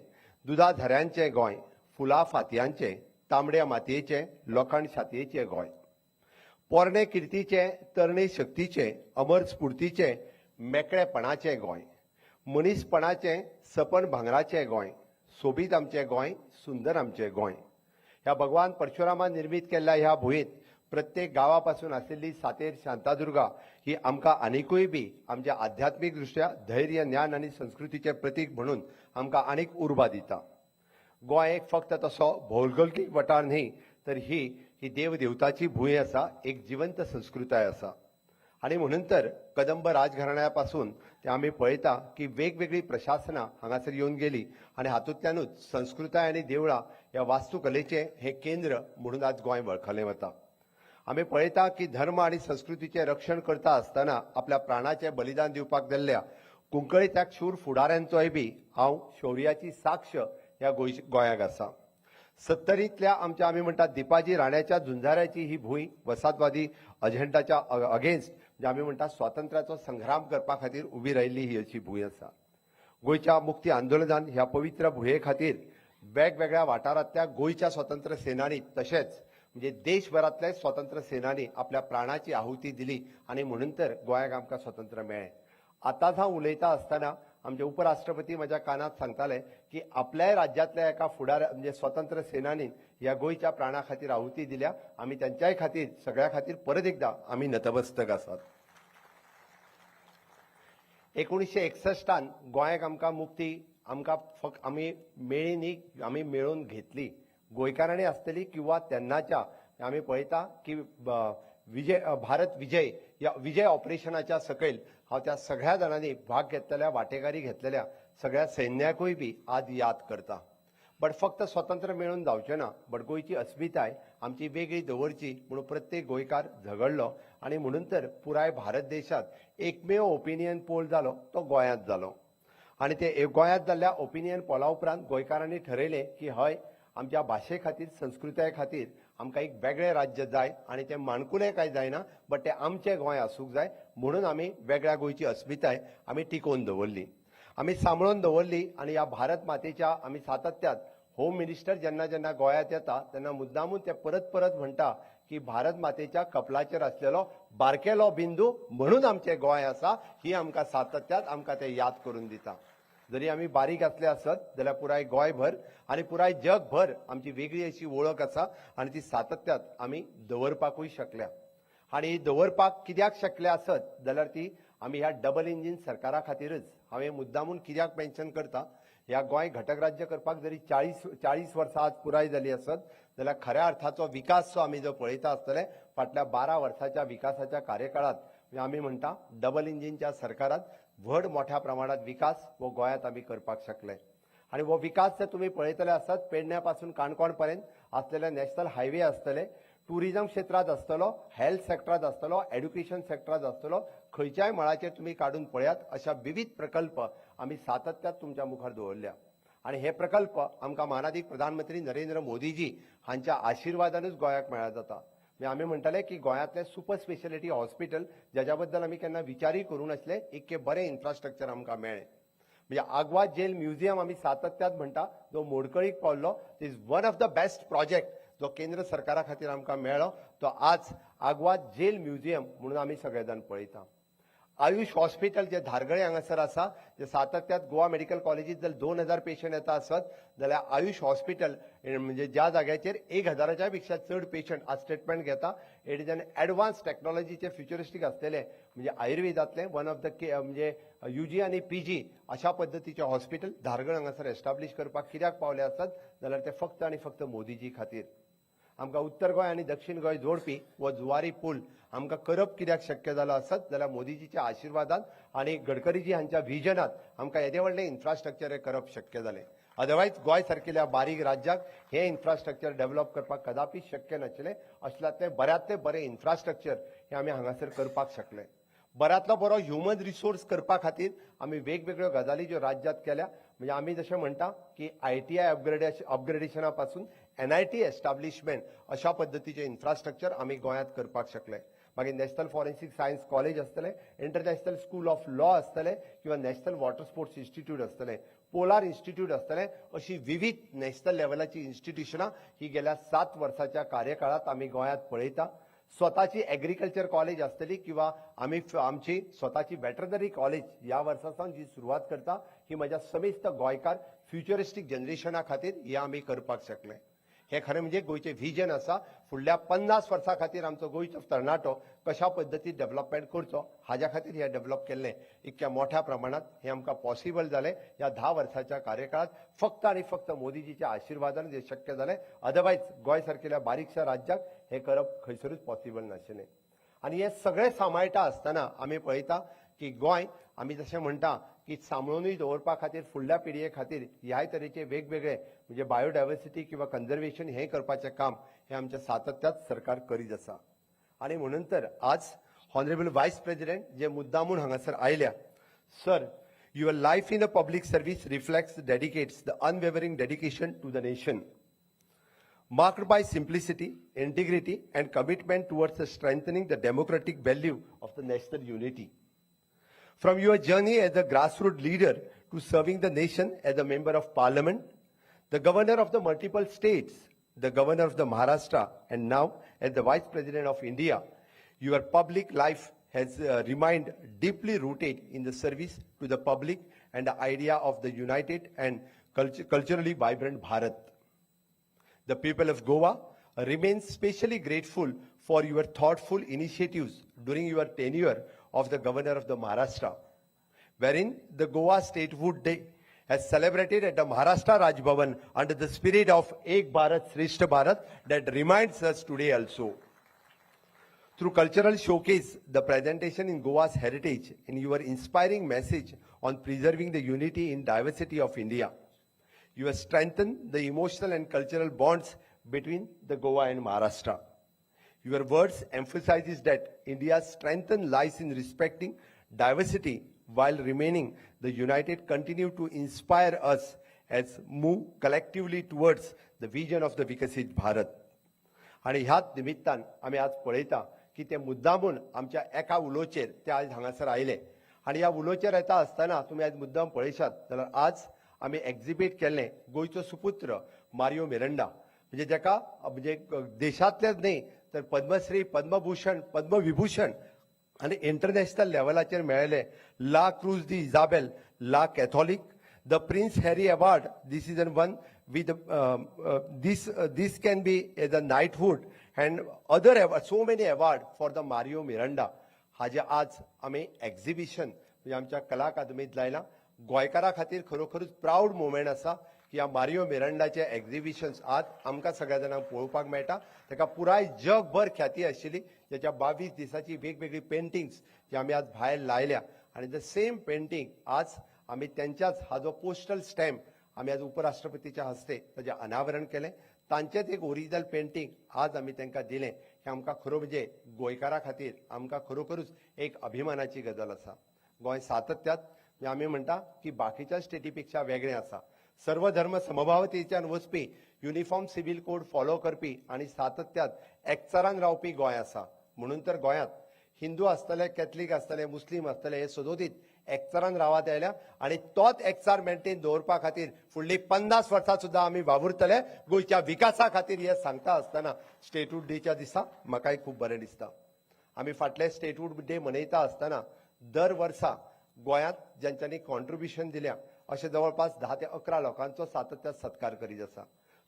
दुदा झऱ्यांचें गोंय, फुलां फातयांचें, तांबड्या मातयेचें, लोखण छातयेचें गोंय, पोरणे किर्तीचें, तरणे शक्तीचें, अमर स्फुर्तीचें, मेकळेपणाचें गोंय, मनीसपणाचें, सपन भांगराचें गोंय, सोबीत आमचें गोंय, सुंदर आमचें गोंय. ह्या भगवान परशुरामान निर्मीत केल्ल्या ह्या भुंयेंत प्रत्येक गांवा पासून आशिल्ली सातेर शांतादुर्गा ही आमकां आनिकूय बी आमच्या आध्यात्मीक दृश्ट्या धैर्य, ज्ञान आनी संस्कृतीचें प्रतीक म्हणून आमकां आनीक उर्बा दिता. गोंय एक फक्त तसो भौगोलिक वाठार न्ही, तर ही ही देवदेवताची भूंय आसा, एक जिवंत संस्कृताय आसा. आनी म्हणून तर कदंब राजघराण्या पासून ते आमी पळयता की वेगवेगळी प्रशासनां हांगासर येवन गेली आनी हातूंतल्यानूच संस्कृताय आनी देवळां ह्या वास्तुकलेचें हें केंद्र म्हणून आज गोंय वळखलें वता. आमी पळयता की धर्म आनी संस्कृतीचें रक्षण करता आसतना आपल्या प्राणाचें बलिदान दिवपाक गेल्ल्या कुंकळीच्या शूर फुडाऱ्यांचोय बी हांव शौर्याची साक्ष ह्या गोंयाक आसा. 70तल्या आमच्या आमी म्हणटात दीपाजी राण्याच्या झुंजाऱ्याची ही भूंय वसाहतवादी अजेंडाच्या अगेन्स्ट, म्हणजे आमी म्हणटात स्वातंत्र्याचो संग्राम करपा खातीर उबी राहिल्ली ही अशी भूंय आसा. गोंयच्या मुक्ती आंदोलनान ह्या पवित्र भुंये खातीर वेगवेगळ्या वाठारांतल्या गोंयच्या स्वतंत्र सेनानी तशेंच म्हणजे देशभरांतले स्वतंत्र सेनानी आपल्या प्राणाची आहुती दिली आनी म्हणून तर गोंयाक आमकां स्वतंत्र मेळ्ळें. आतांच हांव उलयता आसतना आमचे उपराष्ट्रपती म्हज्या कानांत सांगताले की आपल्याय राज्यांतल्या एका फुडार म्हणजे स्वतंत्र सेनानीन ह्या गोंयच्या प्राणा खातीर आहुती दिल्या. आमी त्यांच्याय खातीर सगळ्या खातीर परत एकदा आमी नतमस्तक आसात. 1961 गोंयाक आमकां मुक्ती आमकां फक्त आमी मेळ्ळी न्ही, आमी मेळोवन घेतली. गोंयकारांनी आसतली किंवा तेन्नाच्या आमी पळयता की विजय भारत विजय या विजय ऑपरेशनाच्या सकयल हांव त्या सगळ्या जाणांनी भाग घेतलेल्या, वांटेकारी घेतलेल्या सगळ्या सैन्याकूय बी आज याद करता. बट फक्त स्वतंत्र मेळून जावचें ना, बट गोंयची अस्मिताय आमची वेगळी दवरची म्हणून प्रत्येक गोंयकार झगडलो आनी म्हणून तर पुराय भारत देशांत एकमेव ओपिनियन पोल जालो तो गोंयांत जालो. आनी ते गोंयांत जाल्ल्या ओपिनियन पोला उपरांत गोंयकारांनी ठरयलें की हय, आमच्या भाशे खातीर, संस्कृताये खातीर आमकां एक वेगळें राज्य जाय आनी तें माणकुलें काय जायना, बट तें आमचें गोंय आसूंक जाय म्हणून आमी वेगळ्या गोंयची अस्मिताय आमी टिकोवन दवरली, आमी सांबाळून दवरली. आनी ह्या भारत मातेच्या आमी सातत्यात होम मिनिस्टर जेन्ना जेन्ना गोंयांत येता तेन्ना मुद्दामून ते परत परत म्हणटा की भारत मातेच्या कपलाचेर आसलेलो बारकेलो बिंदू म्हणून आमचें गोंय आसा, ही आमकां सातत्यात आमकां ते याद करून दिता. जरी आमी बारीक आसले आसत जाल्यार पुराय गोंयभर आनी पुराय जगभर आमची वेगळी अशी वळख आसा आनी ती सातत्यात आमी दवरपाकूय शकल्या. आनी ही दवरपाक कित्याक शकले आसत जाल्यार ती आमी ह्या डबल इंजीन सरकारा खातीरच. हांवें मुद्दामून कित्याक मेन्शन करता, ह्या गोंय घटक राज्य करपाक जरी 40 वर्सां आज पुराय जाली आसत जाल्यार खऱ्या अर्थाचो विकास जो आमी जो पळयता आसतले फाटल्या 12 वर्साच्या विकासाच्या कार्यकाळात, म्हणजे आमी म्हणटा डबल इंजीनच्या सरकारात व्हड मोठ्या प्रमाणात विकास हो गोंयांत आमी करपाक शकले. आनी हो विकास जर तुमी पळयतले आसत पेडण्या पासून काणकोण पर्यंत आसलेले नॅशनल हायवे आसतले, टुरिजम क्षेत्रांत आसतलो, हेल्थ सेक्टरांत आसतलो, एड्युकेशन सेक्टरांत आसतलो, खंयच्याय मळाचेर तुमी काडून पळयात अशा विविध प्रकल्प आमी सातत्यात तुमच्या मुखार दवरल्या. आनी हे प्रकल्प आमकां मानादीक प्रधानमंत्री नरेंद्र मोदीजी हांच्या आशिर्वादानूच गोंयाक मेळ्ळा जाता. म्हणजे आमी म्हणटाले की गोंयांतलें सुपर स्पेशलिटी हॉस्पिटल ज्याच्या बद्दल आमी केन्ना विचारूय करूं नासले, इतकें बरें इन्फ्रास्ट्रक्चर आमकां मेळ्ळें. म्हणजे आगवाद जेल म्युझियम आमी सातत्यात म्हणटा जो मोडकळीक पावल्लो, is one of the best project जो केंद्र सरकारा खातीर आमकां मेळ्ळो, तो आज आगवाद जेल म्युझियम म्हणून आमी सगळे जाण पळयता. आयुष हॉस्पिटल जे धारगळे हांगासर आसा, जे सातत्यात गोवा मेडिकल कॉलेजीत जर 2000 पेशंट येता आसत जाल्यार आयुष हॉस्पिटल म्हणजे ज्या जाग्याचेर 1000च्या पेक्षा चड पेशंट आज ट्रिटमेंट घेता. It is an advance टॅक्नॉलॉजीचे फ्युचरिस्टीक असलेले म्हणजे आयुर्वेदातले वन ऑफ the म्हणजे युजी आनी पीजी अशा पद्दतीचे हॉस्पिटल धारगळ हांगासर एस्टाब्लिश करपाक कित्याक पावले आसत जाल्यार ते फक्त आनी फक्त मोदीजी खातीर. आमकां उत्तर गोंय आनी दक्षिण गोंय जोडपी हो जुवारी पूल आमकां करप कित्याक शक्य जालो आसत जाल्यार मोदीजीच्या आशिर्वादान आनी गडकरीजी हांच्या विजनात आमकां येदें व्हडलें इन्फ्रास्ट्रक्चर करप शक्य जालें. अदरवायज गोंय सारकिल्या बारीक राज्याक हें इन्फ्रास्ट्रक्चर डेव्हलप करपाक कदापी शक्य नाशिल्लें. असल्यांतलें बऱ्यांतलें बरें इन्फ्रास्ट्रक्चर हें आमी हांगासर करपाक शकले. बऱ्यांतलो बरो ह्युमन रिसोर्स करपा खातीर आमी वेगवेगळ्यो गजाली ज्यो राज्यांत केल्या, म्हणजे आमी जशें म्हणटा की आयटीआय अपग्रेडेशना पासून एनआयटी एस्टाब्लिशमेंट अशा पद्दतीचें इन्फ्रास्ट्रक्चर आमी गोंयांत करपाक शकले. मागीर नॅशनल फॉरेन्सीक सायन्स कॉलेज आसतलें, इंटरनॅशनल स्कूल ऑफ लॉ आसतलें किंवा नॅशनल वॉटर स्पोर्ट्स इन्स्टिट्यूट आसतलें, पोलार इन्स्टिट्यूट आसतलें, अशी विविध नॅशनल लेवलाची इन्स्टिट्युशनां ही गेल्या 7 वर्साच्या कार्यकाळात आमी गोंयांत पळयता. स्वताची एग्रीकल्चर कॉलेज आसतली किंवा आमी आमची स्वताची वेटरनरी कॉलेज ह्या वर्सा सावन जी सुरवात करता ही म्हज्या समेस्त गोंयकार फ्युचरिस्टीक जनरेशना खातीर हे आमी करपाक शकले. हे खरें म्हणजे गोंयचें विजन आसा. फुडल्या 50 वर्सां खातीर आमचो गोंयचो तरणाटो कशा पद्दतीन डेव्हलपमेंट करचो हाज्या खातीर हें डेव्हलप केल्लें इतक्या मोठ्या प्रमाणात हें आमकां पॉसिबल जालें ह्या 10 वर्साच्या कार्यकाळात फक्त आनी फक्त मोदीजीच्या आशिर्वादान जें शक्य जालें. अदरवायज गोंय सारकेल्या बारीकशा राज्याक हें करप खंयसरूच पॉसिबल नाशिल्लें. आनी हें सगळें सांबाळटा आसतना आमी पळयता की गोंय आमी जशें म्हणटा की सांबाळूनय दवरपा खातीर फुडल्या पिळगे खातीर ह्याय तरेचे वेगवेगळे म्हणजे बायोडायवर्सिटी किंवा कन्जर्वेशन हें करपाचें काम हें आमच्या सातत्यात सरकार करीत आसा. आनी म्हणून तर आज ऑनरेबल वायस प्रेसिडेंट जे मुद्दामून हांगासर आयल्या, sir, your life in the public service reflects dedicates the unwavering dedication to the nation, marked by simplicity, integrity, and commitment towards the strengthening the democratic value of the national unity. From your journey as a grassroots leader to serving the nation as a member of parliament, the governor of the multiple states, the governor of the Maharashtra, and now as the vice president of India, your public life has remained deeply rooted in the service to the public and the idea of the united and culturally vibrant Bharat. The people of Goa remain specially grateful for your thoughtful initiatives during your tenure of the governor of the Maharashtra, wherein the Goa Statehood Day has celebrated at the Maharashtra Raj Bhavan under the spirit of Ek Bharat Shreshtha Bharat that reminds us today also. Through cultural showcase, the presentation in Goa's heritage and your inspiring message on preserving the unity in diversity of India, you have strengthened the emotional and cultural bonds between the Goa and Maharashtra. Your words emphasizes that India's strength lies in respecting diversity while remaining the united, continue to inspire us as move collectively towards the vision of the Vikasit Bharat. आणि ह्याच निमित्तान आमी आज पळयता की ते मुद्दामून आमच्या एका उलोचेर ते आज हांगासर आयले. आनी ह्या उलोचेर येता आसतना तुमी आज मुद्दाम पळयशात जाल्यार आज आमी एक्झिबीट केल्लें गोंयचो सुपुत्र मारियो मिरंडा, म्हणजे जेका म्हणजे देशांतलेच न्ही तर पद्मश्री, पद्मभूषण, पद्मविभूषण आनी इंटरनॅशनल लेवलाचेर मेळ्ळेले ला cruise the Isabel La Catholic, the Prince Harry award. This is an one with this can be as a knighthood and other award, so many award for the Mario Miranda. हाजे आज आमी exhibition म्हणजे आमच्या कला अकादमीत लायला. गोंयकारा खातीर खरोखरूच proud movement आसा की ह्या मारियो मिरांडाचे एक्झिबिशन्स आज आमकां सगळ्या जाणांक पळोवपाक मेळटा. ताका पुराय जगभर ख्याती आशिल्ली, ज्याच्या 22 दिसाची वेगवेगळी पेंटिंग्स जी आमी आज भायर लायल्या आनी the same painting आज आमी त्यांच्याच हा जो पोस्टल स्टॅम्प आमी आज उपराष्ट्रपतीच्या हस्ते ताजें अनावरण केलें. तांचेच एक ओरिजिनल पेंटींग आज आमी तांकां दिलें. हें आमकां खरो म्हणजे गोंयकारा खातीर आमकां खरोखरूच एक अभिमानाची गजाल आसा. गोंय सातत्यात म्हणजे आमी म्हणटा की बाकीच्या स्टेटी पेक्षा वेगळें आसा. सर्व धर्म समभावतेच्यान वचपी, युनिफॉर्म सिव्हील कोड फॉलो करपी आनी सातत्यात एकचारान रावपी गोंय आसा. म्हणून तर गोंयांत हिंदू आसतले, कॅथलीक आसतले, मुस्लीम आसतले, हे सदोदीत एकचारान रावत आयल्या आनी तोच एकचार मेंटेन दवरपा खातीर फुडली 50 वर्सां सुद्दां आमी वावुरतले गोंयच्या विकासा खातीर. हें सांगता आसतना स्टेटहूड डेच्या दिसा म्हाकाय खूब बरें दिसता. आमी फाटले स्टेटहूड डे मनयता आसतना दर वर्सा गोंयांत ज्यांच्यांनी कॉन्ट्रिब्युशन दिल्या अशें जवळपास 10 ते 11 लोकांचो सातत्यान सत्कार करीत आसा.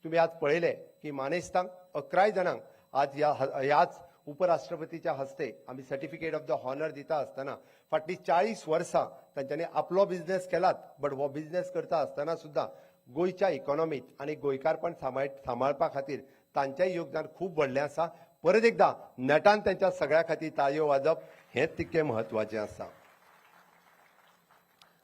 तुमी आज पळयलें की मानेस्तांक 11 जाणांक आज ह्याच उपराष्ट्रपतीच्या हस्ते आमी सर्टिफिकेट ऑफ the honour दिता आसतना फाटलीं 40 वर्सां तांच्यांनी आपलो बिझनेस केलात, बट हो बिझनेस करता आसतना सुद्दां गोंयच्या इकॉनॉमीत आनी गोंयकारपण सांबाळपा खातीर तांचेंय योगदान खूब व्हडलें आसा. परत एकदां नेटान तांच्या सगळ्या खातीर ताळयो वाजप हें तितकें म्हत्वाचें आसा.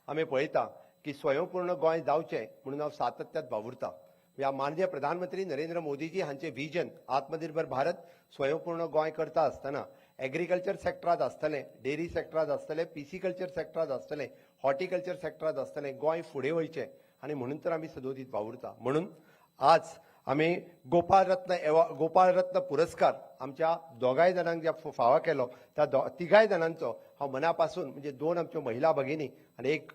आमी पळयता की स्वयंपूर्ण गोंय जावचें म्हणून हांव सातत्यात वावुरता. ह्या माननीय प्रधानमंत्री नरेंद्र मोदीजी हांचे विजन आत्मनिर्भर भारत स्वयंपूर्ण गोंय करता आसतना एग्रीकल्चर सेक्टरांत आसतलें, डेअरी सेक्टरांत आसतलें, पिसिकल्चर सेक्टरांत आसतलें, हॉर्टिकल्चर सेक्टरांत आसतलें, गोंय फुडें वयचें आनी म्हणून तर आमी सदोदीत वावुरता. म्हणून आज आमी गोपाळ रत्न पुरस्कार आमच्या दोगांय जाणांक ज्या फावो केलो त्या तिगाय जाणांचो हांव मना पासून, म्हणजे 2 आमच्यो महिला भगिनी आनी 1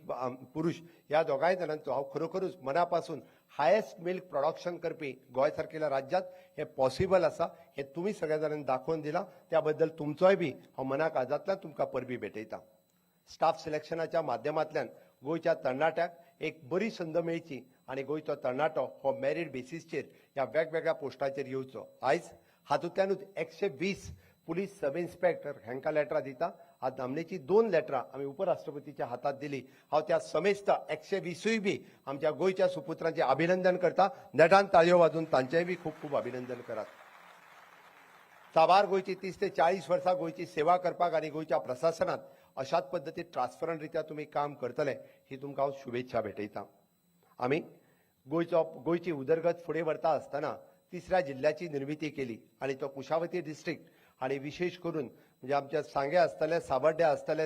पुरुष, ह्या दोगांय जाणांचो हांव खरोखरूच मना पासून हायेस्ट मिल्क प्रोडक्शन करपी गोंय सारकेल्या राज्यांत हें पॉसिबल आसा हें तुमी सगळ्या जाणांनी दाखोवन दिलां. त्या बद्दल तुमचोय बी हांव मना काळजांतल्यान तुमकां परबी भेटयता. स्टाफ सिलेक्शनाच्या माध्यमांतल्यान गोंयच्या तरणाट्याक एक बरी संद मेळची आनी गोंयचो तरणाटो हो मेरीट बेसीसचेर ह्या वेगवेगळ्या पोस्टाचेर येवचो. आयज हातूंतल्यानूच 120 पुलीस सब इन्स्पेक्टर हांकां लेटरां दिता. आज नामनेची 2 लेटरां आमी उपराष्ट्रपतीच्या हातात दिली. हांव त्या समेस्त 120 बी आमच्या गोंयच्या सुपुत्रांचें अभिनंदन करता. नेटान ताळयो वाजून तांचेंय बी खूब खूब अभिनंदन करात. साबार गोंयची 30 ते 40 वर्सां गोंयची सेवा करपाक आनी गोंयच्या प्रशासनांत अशाच पद्दतीन ट्रान्सपरंट रित्या तुमी काम करतले ही तुमकां हांव शुभेच्छा भेटयता. आमी गोंयची उदरगत फुडें व्हरता आसतना तिसऱ्या जिल्ल्याची निर्मिती केली आनी तो कुशावती डिस्ट्रिक्ट आनी विशेष करून म्हणजे आमच्या सांगें आसतलें, सावर्डे आसतलें,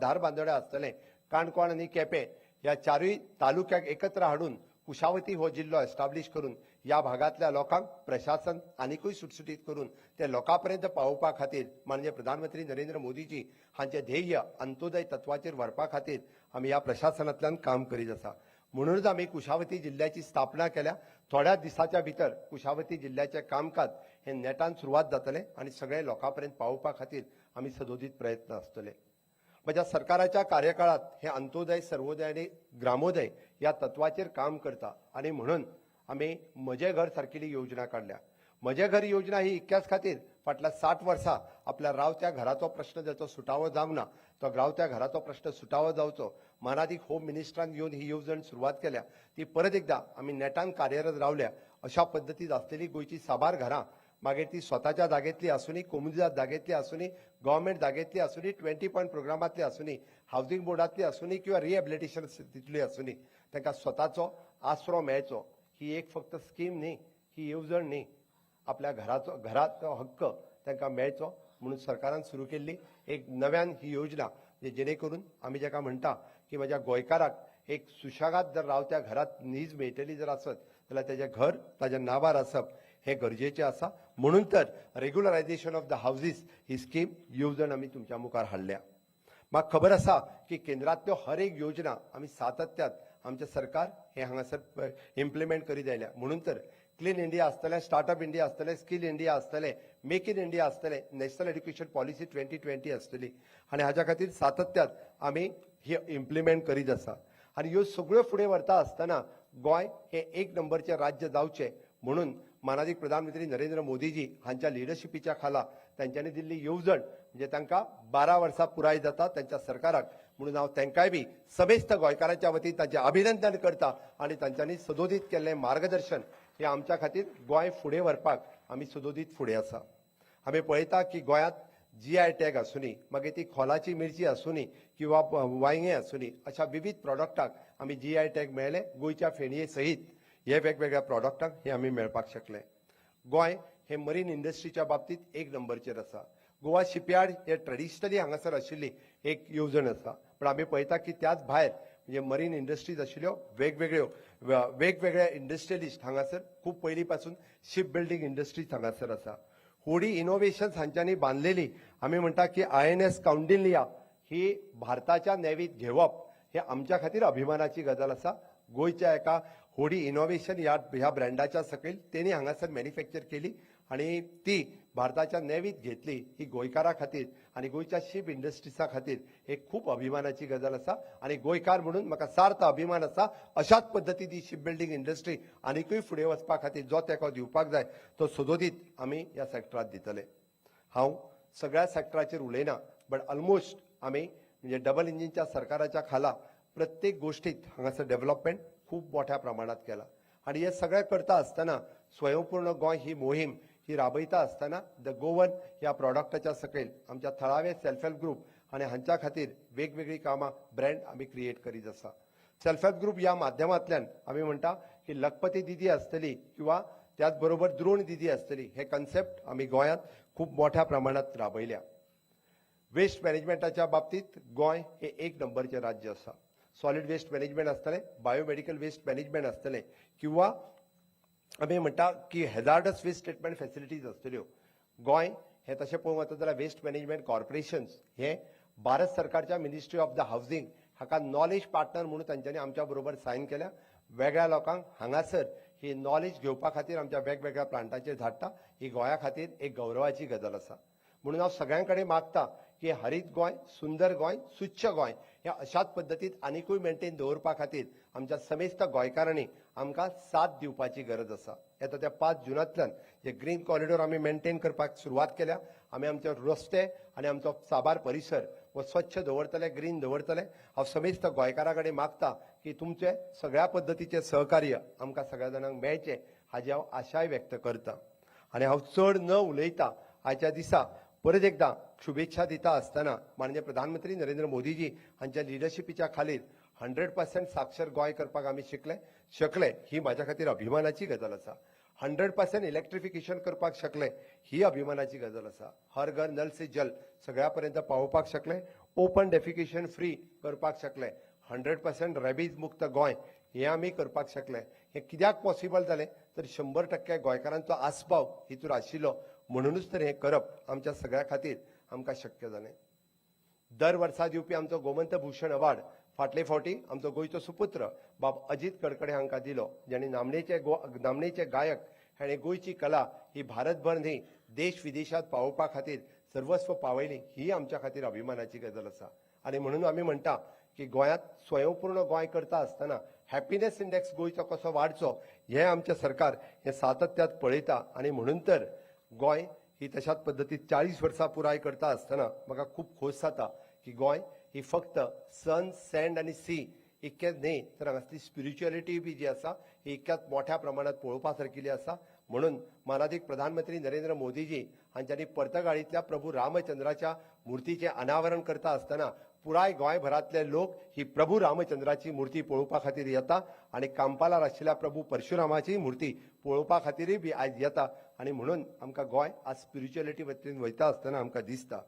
धारबांदोड्या आसतलें, काणकोण आनी केपें ह्या 4 तालुक्याक एकत्र हाडून कुशावती हो जिल्लो एस्टाब्लीश करून ह्या भागांतल्या लोकांक प्रशासन आनिकूय सुटसुटीत करून ते लोकां पर्यंत पावोवपा खातीर माननीय प्रधानमंत्री नरेंद्र मोदीजी हांचे ध्येय अंत्योदय तत्वाचेर व्हरपा खातीर आमी ह्या प्रशासनांतल्यान काम करीत आसा. म्हणूनच आमी कुशावती जिल्ल्याची स्थापना केल्या. थोड्या दिसाच्या भितर कुशावती जिल्ल्याचें कामकाज हें नेटान सुरवात जातलें आनी सगळे लोकां पर्यंत पावोवपा खातीर आमी सदोदीत प्रयत्न आसतले. म्हज्या सरकाराच्या कार्यकाळांत हे अंत्योदय, सर्वोदय आनी ग्रामोदय ह्या तत्वाचेर काम करता आनी म्हणून आमी म्हजें घर सारकेली योजना काडल्या. म्हजें घर योजना ही इतक्याच खातीर फाटल्या 60 वर्सां आपल्या रावत्या घराचो प्रश्न जाचो सुटावो जावंक ना तो रावत्या घराचो प्रश्न सुटावो जावचो मानादीक होम मिनिस्टरान येवन ही येवजण सुरवात केल्या. ती परत एकदां आमी नेटान कार्यरत रावल्या. अशा पद्दतीन आसलेली गोंयची साबार घरां मागीर ती स्वताच्या जागेंतली आसूनी, कोमुनिदाद जागेंतली आसूनी, गव्हर्मेंट जागेंतली आसूनी, 20 पॉयंट प्रोग्रामांतली आसूनी, हावजींग बोर्डांतली आसूनी किंवा रिहेबिलिटेशन तितली आसूनी, तांकां स्वताचो आसरो मेळचो ही एक फक्त स्कीम न्ही, ही येवजण न्ही, आपल्या घराचो हक्क तांकां मेळचो म्हणून सरकारान सुरू केल्ली एक नव्यान ही योजना, म्हणजे जेणे करून आमी जाका म्हणटा की म्हज्या गोंयकाराक एक सुशेगाद जर रावत्या घरांत न्हीज मेळटली जर आसत जाल्यार तेजें घर ताज्या नांवार आसप हें गरजेचें आसा. म्हणून तर regularisation of the houses he scheme येवजण आमी तुमच्या मुखार हाडल्या. म्हाका खबर आसा की केंद्रांतल्यो हर एक योजना आमी सातत्यात आमचें सरकार हें हांगासर इम्प्लिमेंट करीत आयल्या. म्हणून तर क्लीन इंडिया आसतलें, स्टार्टअप इंडिया आसतलें, स्कील इंडिया आसतलें, मेक इन इंडिया आसतलें, नॅशनल एड्युकेशन पॉलिसी 2020 आसतली आनी हाज्या खातीर सातत्यात आमी ही इम्प्लिमेंट करीत आसा. आनी ह्यो सगळ्यो फुडें व्हरता आसतना गोंय हें 1 नंबरचें राज्य जावचें म्हणून मानादीक प्रधानमंत्री नरेंद्र मोदीजी हांच्या लिडरशिपीच्या खाला तांच्यांनी दिल्ली येवजण म्हणजे तांकां 12 वर्सां पुराय जाता तांच्या सरकाराक, म्हणून हांव तांकांय बी समेस्त गोंयकारांच्या वतीन तांचें अभिनंदन करता आनी तांच्यांनी सदोदीत केल्लें मार्गदर्शन हें आमच्या खातीर गोंय फुडें व्हरपाक आमी सदोदीत फुडें आसा. आमी पळयता की गोंयांत GI tag आसूनी, मागीर ती खोलाची मिरची आसूनी किंवा वांयगें आसूनी, अशा विविध प्रॉडक्टाक आमी GI tag मेळ्ळे. गोंयच्या फेणये सहीत हे वेगवेगळ्या प्रॉडक्टाक हे आमी मेळपाक शकले. गोंय हे मरीन इंडस्ट्रीच्या बाबतींत 1 नंबरचेर आसा. गोवा शिपयार्ड हे ट्रेडिशनली हांगासर आशिल्ली एक येवजण आसा, पण आमी पळयता की त्याच भायर म्हणजे मरीन इंडस्ट्रीज आशिल्ल्यो वेगवेगळ्यो वेगवेगळे इंडस्ट्रियलिस्ट हांगासर खूब पयलीं पासून शीप बिल्डींग इंडस्ट्रीज हांगासर आसा. होडी इनोव्हेशन्स हांच्यांनी बांदलेली आमी म्हणटा की INS Kaundinya ही भारताच्या नेवीत घेवप हे आमच्या खातीर अभिमानाची गजाल आसा. गोंयच्या एका होडी इनोव्हेशन ह्या ब्रँडाच्या सकयल तेणी हांगासर मॅन्युफॅक्चर केली आनी ती भारताच्या नेवीत घेतली ही गोंयकारा खातीर आनी गोंयच्या शीप इंडस्ट्रीजा खातीर एक खूब अभिमानाची गजाल आसा आनी गोंयकार म्हणून म्हाका सार्थ अभिमान आसा. अशाच पद्दतीन ही शीप बिल्डींग इंडस्ट्री आनिकूय फुडें वचपा खातीर जो तेंको दिवपाक जाय तो सदोदीत आमी ह्या सेक्टरात दितले. हांव सगळ्या सेक्टराचेर उलयना, बट ऑलमोस्ट आमी म्हणजे डबल इंजिनच्या सरकाराच्या खाला प्रत्येक गोष्टीत हांगासर डेव्हलपमेंट खूब मोठ्या प्रमाणात केला. आनी हे सगळें करता आसतना स्वयंपूर्ण गोंय ही मोहीम ही राबयता आसतना the Goan ह्या प्रॉडक्टाच्या सकयल आमच्या थळावे सेल्फ हेल्प ग्रुप आनी हांच्या खातीर वेगवेगळीं कामां ब्रँड आमी क्रिएट करीत आसा. सेल्फ हेल्प ग्रुप ह्या माध्यमांतल्यान आमी म्हणटा की लखपती दिदी आसतली किंवा त्याच बरोबर द्रोण दिदी आसतली, हे कन्सेप्ट आमी गोंयांत खूब मोठ्या प्रमाणात राबयल्या. वेस्ट मॅनेजमेंटाच्या बाबतीत गोंय हे एक नंबरचें राज्य आसा. सॉलिड वेस्ट मॅनेजमेंट आसतलें, बायोमेडिकल वेस्ट मॅनेजमेंट आसतलें किंवा आमी म्हणटा की हॅजार्डस वेस्ट ट्रिटमेंट फॅसिलिटीज आसतल्यो. गोंय हें तशें पळोवंक वता जाल्यार वेस्ट मॅनेजमेंट कॉर्पोरेशन्स हें भारत सरकारच्या मिनिस्ट्री ऑफ the housing हाका नॉलेज पार्टनर म्हणून तांच्यांनी आमच्या बरोबर सायन केल्या. वेगळ्या लोकांक हांगासर ही नॉलेज घेवपा खातीर आमच्या वेगवेगळ्या प्लांटाचेर धाडटा. ही गोंया खातीर एक गौरवाची गजाल आसा. म्हणून हांव सगळ्यां कडेन मागता की हरीत गोंय, सुंदर गोंय, स्वच्छ गोंय ह्या अशाच पद्दतीन आनिकूय मेंटेन दवरपा खातीर आमच्या समेस्त गोंयकारांनी आमकां साथ दिवपाची गरज आसा. येता त्या 5 जुनांतल्यान जे ग्रीन कॉरिडोर आमी मेंटेन करपाक सुरवात केल्या, आमी आमचे रस्ते आनी आमचो साबार परिसर हो स्वच्छ दवरतले, ग्रीन दवरतले. हांव समेस्त गोंयकारां कडेन मागता की तुमचे सगळ्या पद्दतीचें सहकार्य आमकां सगळ्या जाणांक मेळचें हाजी हांव आशाय व्यक्त करता. आनी हांव चड न उलयता आयच्या दिसा परत एकदां शुभेच्छा दिता आसतना माननीय प्रधानमंत्री नरेंद्र मोदीजी हांच्या लिडरशिपीच्या खालील 100% साक्षर गोंय करपाक आमी शकले ही म्हाज्या खातीर अभिमानाची गजाल आसा. 100% इलेक्ट्रिफिकेशन करपाक शकले ही अभिमानाची गजाल आसा. हर घर नल से जल सगळ्या पर्यंत पावोवपाक शकले, ओपन डेफिकेशन फ्री करपाक शकले, 100% रेबीज मुक्त गोंय हें आमी करपाक शकले. हें कित्याक पॉसिबल जालें तर 100% गोंयकारांचो आस्पाव हितूर आशिल्लो, म्हणुनूच तर हें करप आमच्या सगळ्या खातीर आमकां शक्य जालें. दर वर्सा दिवपी आमचो गोमंत भूषण अवार्ड फाटले फावटी आमचो गोंयचो सुपुत्र बाब अजीत कडकडे हांकां दिलो, जांणी नामनेचे गायक हाणें गोंयची कला ही भारतभर न्ही देश विदेशात पावोवपा खातीर सर्वस्व पावयली ही आमच्या खातीर अभिमानाची गजाल आसा. आनी म्हणून आमी म्हणटा की गोंयांत स्वयंपूर्ण गोंय करता आसतना हॅपिनेस इंडेक्स गोंयचो कसो वाडचो हें आमचें सरकार हें सातत्यात पळयता. आनी म्हणून तर गोंय ही तशाच पद्दतीन 40 वर्सां पुराय करता आसतना म्हाका खूब खोस जाता की गोंय ही फक्त सन, सँड आनी सी इतकेंच न्ही तर हांगासली स्पिरिच्युअलिटी बी जी आसा ही इतक्याच मोठ्या प्रमाणात पळोवपा सारकिल्ली आसा. म्हणून मानादीक प्रधानमंत्री नरेंद्र मोदीजी हांच्यांनी पर्तगाळींतल्या प्रभू रामचंद्राच्या मुर्तीचें अनावरण करता आसतना पुराय गोंयभरांतले लोक ही प्रभू रामचंद्राची मूर्ती पळोवपा खातीर येता आनी कांपालार आशिल्ल्या प्रभू परशुरामाची मूर्ती पळोवपा खातीरय बी आयज येता. आनी म्हणून आमकां गोंय आज स्पिरिच्युअलिटी वतीन वयता आसतना आमकां दिसता.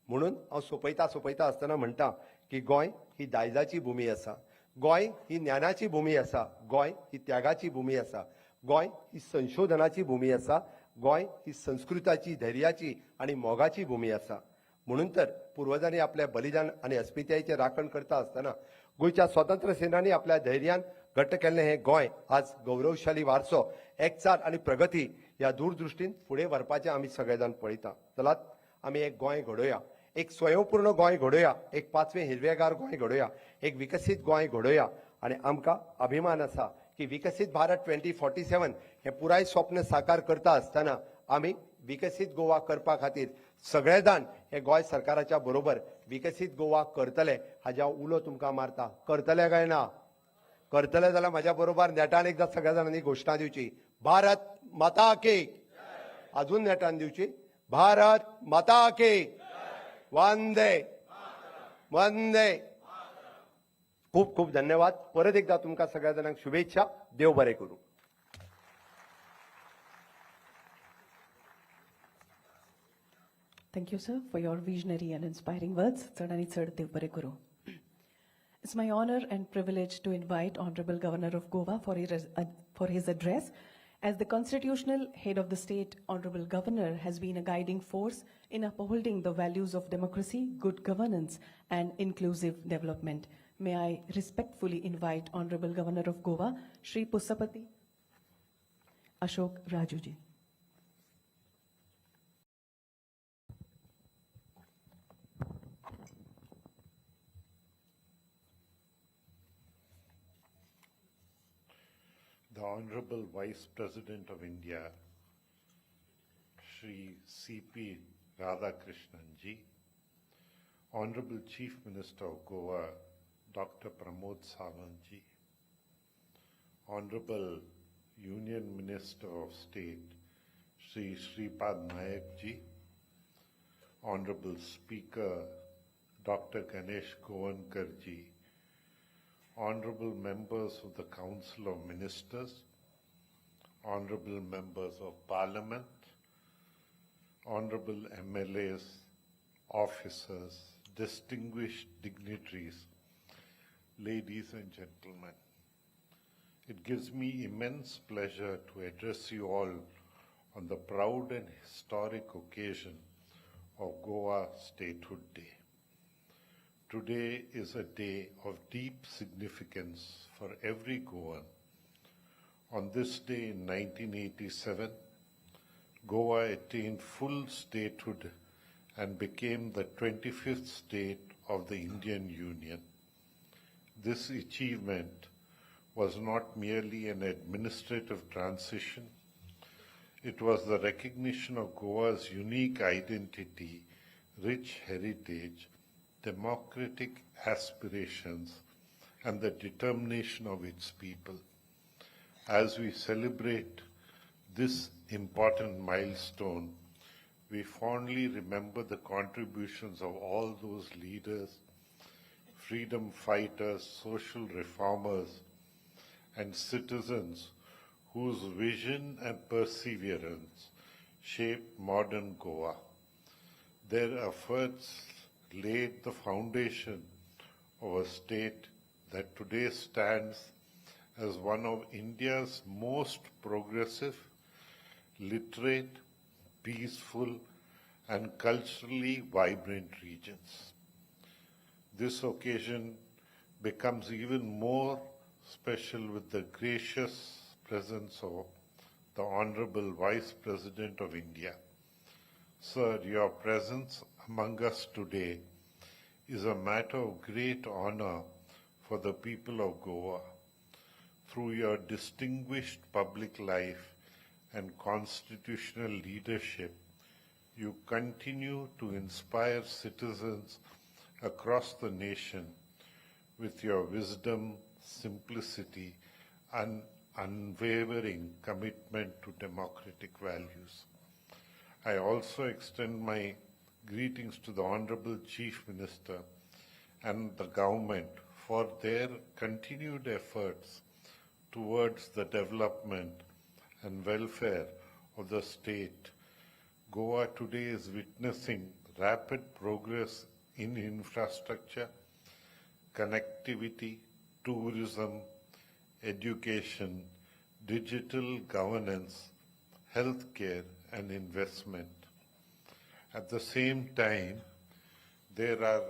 म्हणून हांव सोंपयता सोंपयता आसतना म्हणटा की गोंय ही दायजाची भूमी आसा, गोंय ही ज्ञानाची भूमी आसा, गोंय ही त्यागाची भूमी आसा, गोंय ही संशोधनाची भूमी आसा, गोंय ही संस्कृताची, धैर्याची आनी मोगाची भूमी आसा. म्हणून तर पुर्वजांनी आपल्या बलिदान आनी अस्मितायेचें राखण करता आसतना गोंयच्या स्वातंत्र्य सेनांनी आपल्या धैर्यान घट्ट केल्लें हें गोंय आज गौरवशाली वारसो, एकचार आनी प्रगती ह्या दूरदृश्टीन फुडें व्हरपाचें आमी सगळे जाण पळयता. चलात आमी एक गोंय घडोवया, एक स्वयंपूर्ण गोंय घडोवया, एक पाचवें हिरवेगार गोंय घडोवया, एक विकसीत गोंय घडोवया. आनी आमकां अभिमान आसा की विकसीत भारत 2047 हें पुराय स्वप्न साकार करता आसतना आमी विकसीत गोवा करपा खातीर सगळे जाण हे गोंय सरकाराच्या बरोबर विकसीत गोवा करतले हाज्या उलो तुमकां मारता. करतले काय ना? करतले जाल्यार म्हाज्या बरोबर नेटान एकदां सगळ्या जाणांनी घोशणा दिवची, भारत माता की. अजून नेटान दिवची, भारत माता की, वंदे वंदे. खूब खूब धन्यवाद. परत एकदा तुमकां सगळ्या जाणांक शुभेच्छा. देव बरें करूं. Thank you, sir, for your visionary and inspiring words. चड आनी चड देव बरें करूं. It's my honor and privilege to invite Honorable Governor of Goa for his address. As the constitutional head of the state, Honorable Governor has been a guiding force in upholding the values of democracy, good governance, and inclusive development. May I respectfully invite Honorable Governor of Goa, Shri Pusapati Ashok Rajuji. The Honorable Vice President of India, Shri C.P. Radhakrishnan ji, Honorable Chief Minister of Goa, Dr. Pramod Sawant ji, Honorable Union Minister of State, Shri Shripad Naik ji, Honorable Speaker, Dr. Ganesh Goenkar ji, Honorable Members of the Council of Ministers, Honorable Members of Parliament, Honorable MLAs, officers, distinguished dignitaries, ladies and gentlemen. It gives me immense pleasure to address you all on the proud and historic occasion of Goa Statehood Day. Today is a day of deep significance for every Goan. On this day in 1987, Goa attained full statehood and became the 25th state of the Indian Union. This achievement was not merely an administrative transition, it was the recognition of Goa's unique identity, rich heritage, democratic aspirations, and the determination of its people. As we celebrate this important milestone, we fondly remember the contributions of all those leaders, freedom fighters, social reformers, and citizens whose vision and perseverance shaped modern Goa. Their efforts laid the foundation of a state that today stands as one of India's most progressive, literate, peaceful, and culturally vibrant regions. This occasion becomes even more special with the gracious presence of the Honorable Vice President of India. Sir, your presence among us today is a matter of great honor for the people of Goa. Through your distinguished public life and constitutional leadership, you continue to inspire citizens across the nation with your wisdom, simplicity, and unwavering commitment to democratic values. I also extend my greetings to the Honorable Chief Minister and the government for their continued efforts towards the development and welfare of the state. Goa today is witnessing rapid progress in infrastructure, connectivity, tourism, education, digital governance, healthcare, and investment. At the same time, there are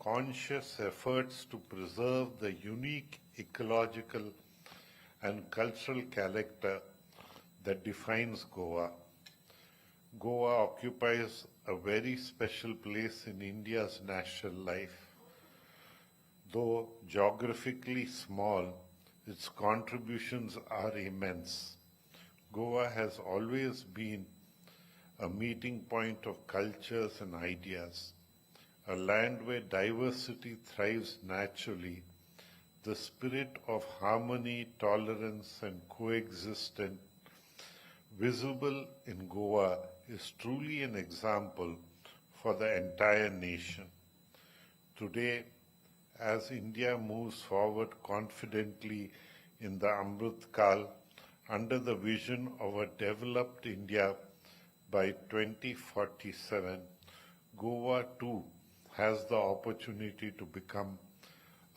conscious efforts to preserve the unique ecological and cultural character that defines Goa. Goa occupies a very special place in India's national life. Though geographically small, its contributions are immense. Goa has always been a meeting point of cultures and ideas, a land where diversity thrives naturally. The spirit of harmony, tolerance, and coexistence visible in Goa is truly an example for the entire nation. Today, as India moves forward confidently in the Amrit Kal, under the vision of a developed India by 2047, Goa too has the opportunity to become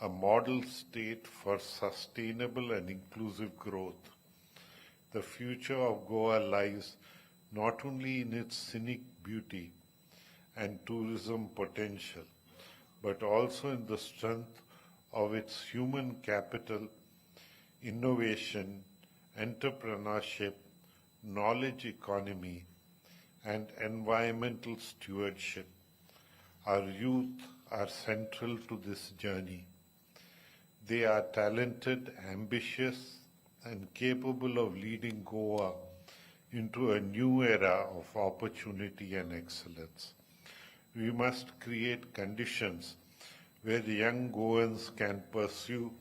a model state for sustainable and inclusive growth. The future of Goa lies not only in its scenic beauty and tourism potential, but also in the strength of its human capital, innovation, entrepreneurship, knowledge economy, and environmental stewardship. Our youth are central to this journey. They are talented, ambitious, and capable of leading Goa into a new era of opportunity and excellence. We must create conditions where young Goans can pursue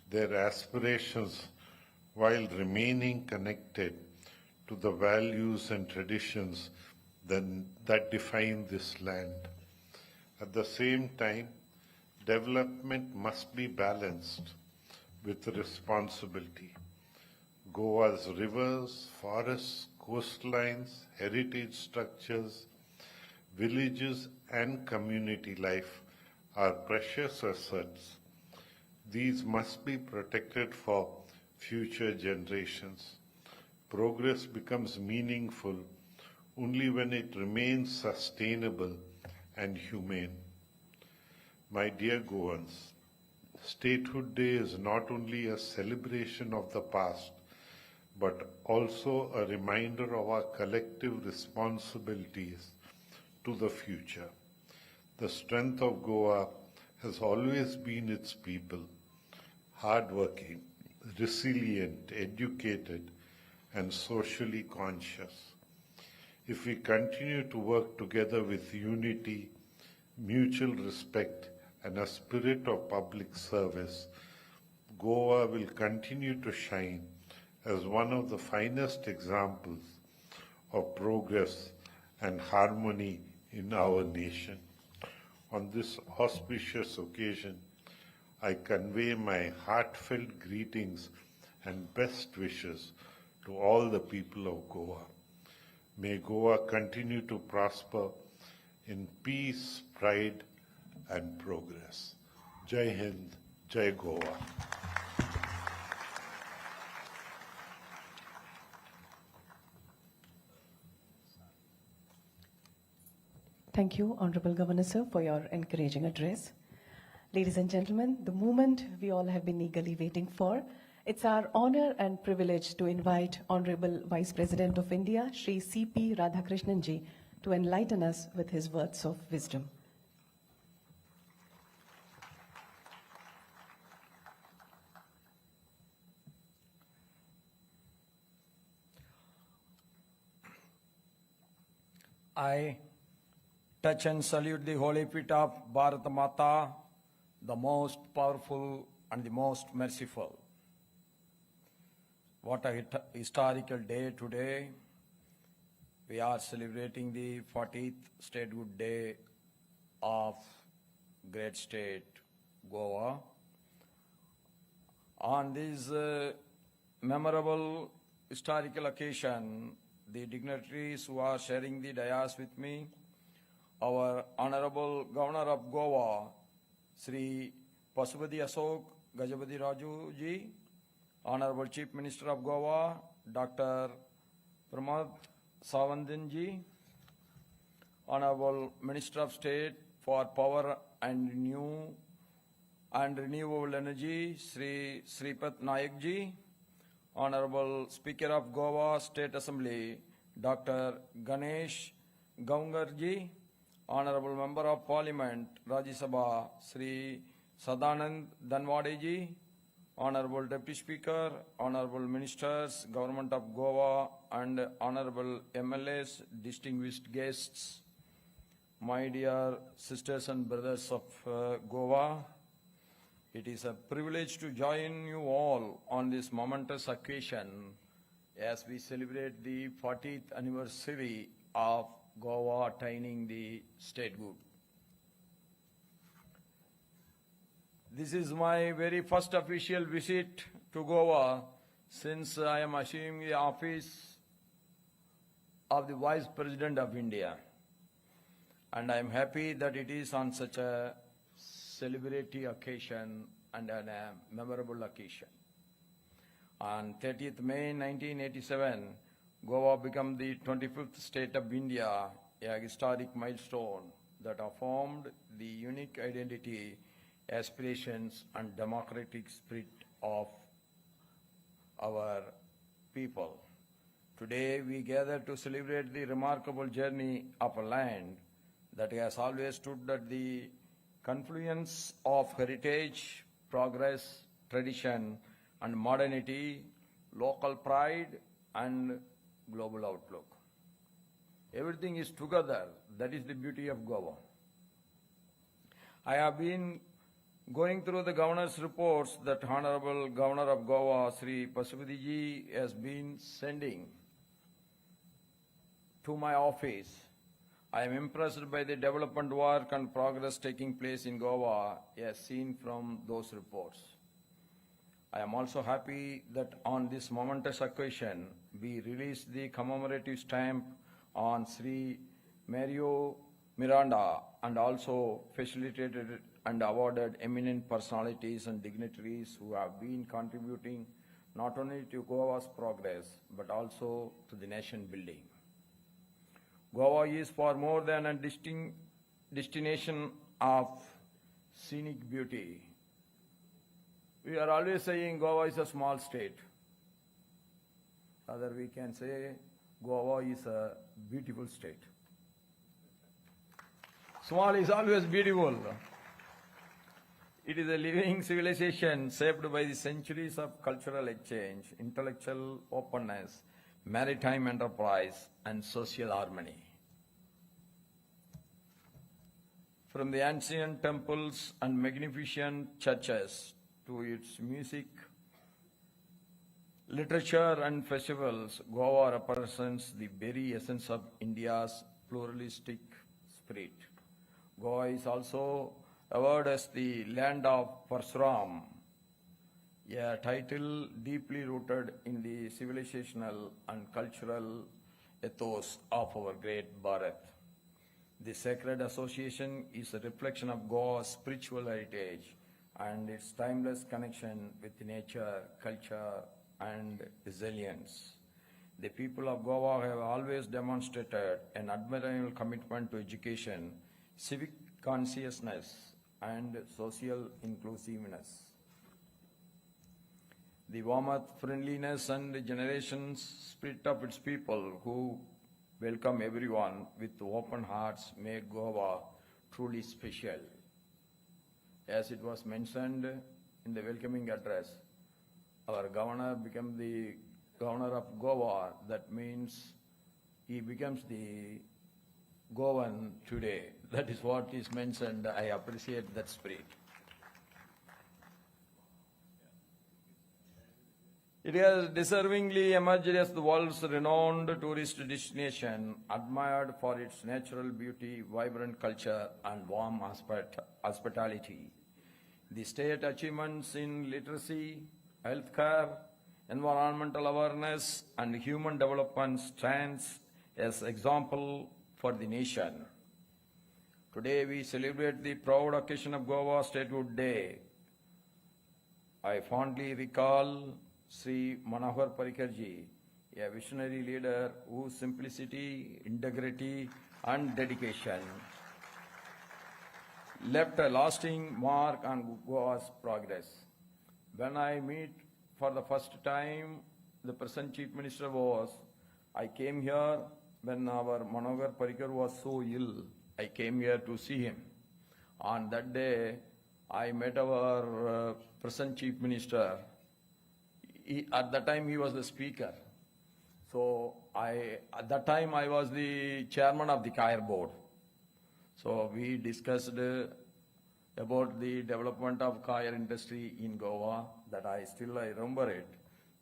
their aspirations while remaining connected to the values and traditions that define this land. At the same time, development must be balanced with responsibility. Goa's rivers, forests, coastlines, heritage structures, villages, and community life are precious assets. These must be protected for future generations. Progress becomes meaningful only when it remains sustainable and humane. My dear Goans, Statehood Day is not only a celebration of the past, but also a reminder of our collective responsibilities to the future. The strength of Goa has always been its people, hardworking, resilient, educated, and socially conscious. If we continue to work together with unity, mutual respect, and a spirit of public service, Goa will continue to shine as one of the finest examples of progress and harmony in our nation. On this auspicious occasion, I convey my heartfelt greetings and best wishes to all the people of Goa. May Goa continue to prosper in peace, pride, and progress. Jai Hind, Jai Goa. Thank you, Honorable Governor Sir, for your encouraging address. Ladies and gentlemen, the moment we all have been eagerly waiting for, it's our honor and privilege to invite Honorable Vice President of India, Shri C.P. Radhakrishnan ji, to enlighten us with his words of wisdom. I touch and salute the holy feet of Bharat Mata, the most powerful and the most merciful. What a historical day today. We are celebrating the 40th Statehood Day of great state Goa. On this memorable historical occasion, the dignitaries who are sharing the dais with me, our Honorable Governor of Goa, Sri Pashupati Ashok Gajapati Raju ji, Honorable Chief Minister of Goa, Dr. Pramod Sawant ji, Honorable Minister of State for Power and New and Renewable Energy, Sri Sripat Naik ji, Honorable Speaker of Goa State Assembly, Dr. Ganesh Gaonkar ji, Honorable Member of Parliament, Rajya Sabha, Sri Sadanand Danwade ji, Honorable Deputy Speaker, Honorable Ministers, Government of Goa, and Honorable MLAs, distinguished guests, my dear sisters and brothers of Goa, it is a privilege to join you all on this momentous occasion as we celebrate the 40th anniversary of Goa attaining the statehood. This is my very first official visit to Goa since I am assuming the office of the Vice President of India. And I am happy that it is on such a celebratory occasion and on a memorable occasion. On 30th May 1987, Goa became the 25th state of India, a historic milestone that affirmed the unique identity, aspirations, and democratic spirit of our people. Today, we gather to celebrate the remarkable journey of a land that has always stood at the confluence of heritage, progress, tradition, and modernity. local pride, and global outlook. Everything is together. That is the beauty of Goa. I have been going through the governor's reports that Honorable Governor of Goa, Sri Pasupati ji, has been sending to my office. I am impressed by the development work and progress taking place in Goa as seen from those reports. I am also happy that on this momentous occasion, we released the commemorative stamp on Sri Mario Miranda and also facilitated and awarded eminent personalities and dignitaries who have been contributing not only to Goa's progress but also to the nation building. Goa is far more than a distinct destination of scenic beauty. We are always saying Goa is a small state. Rather, we can say Goa is a beautiful state. Small is always beautiful. It is a living civilization shaped by the centuries of cultural exchange, intellectual openness, maritime enterprise, and social harmony. From the ancient temples and magnificent churches to its music, literature, and festivals, Goa represents the very essence of India's pluralistic spirit. Goa is also awarded as the land of Parsuram, a title deeply rooted in the civilizational and cultural ethos of our great Bharat. The sacred association is a reflection of Goa's spiritual heritage and its timeless connection with nature, culture, and resilience. The people of Goa have always demonstrated an admirable commitment to education, civic consciousness, and social inclusiveness. The warmth, friendliness, and the generations spirit of its people who welcome everyone with open hearts make Goa truly special. As it was mentioned in the welcoming address, our governor became the governor of Goa. That means he becomes the Goan today. That is what is mentioned. I appreciate that spirit. It has deservingly emerged as the world's renowned tourist destination, admired for its natural beauty, vibrant culture, and warm hospitality. The state achievements in literacy, healthcare, environmental awareness, and human development stands as example for the nation. Today we celebrate the proud occasion of Goa Statehood Day. I fondly recall Sri Manohar Parrikar ji, a visionary leader whose simplicity, integrity, and dedication left a lasting mark on Goa's progress. When I meet for the first time, the present Chief Minister was, I came here when our Manohar Parrikar was so ill. I came here to see him. On that day, I met our present Chief Minister. At that time, he was the speaker. So at that time, I was the chairman of the Coir board. So we discussed about the development of coir industry in Goa, that I remember it.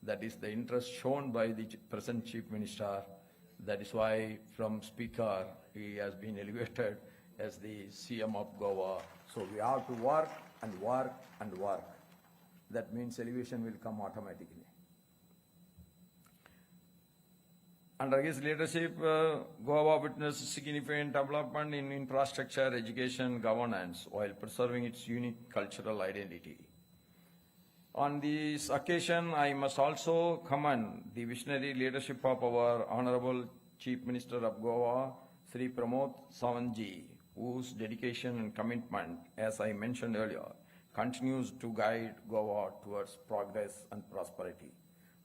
That is the interest shown by the present Chief Minister. That is why from speaker, he has been elevated as the CM of Goa. So we have to work and work and work. That means elevation will come automatically. Under his leadership, Goa witnessed significant development in infrastructure, education, governance, while preserving its unique cultural identity. On this occasion, I must also commend the visionary leadership of our Honorable Chief Minister of Goa, Sri Pramod Sawant, whose dedication and commitment, as I mentioned earlier, continues to guide Goa towards progress and prosperity.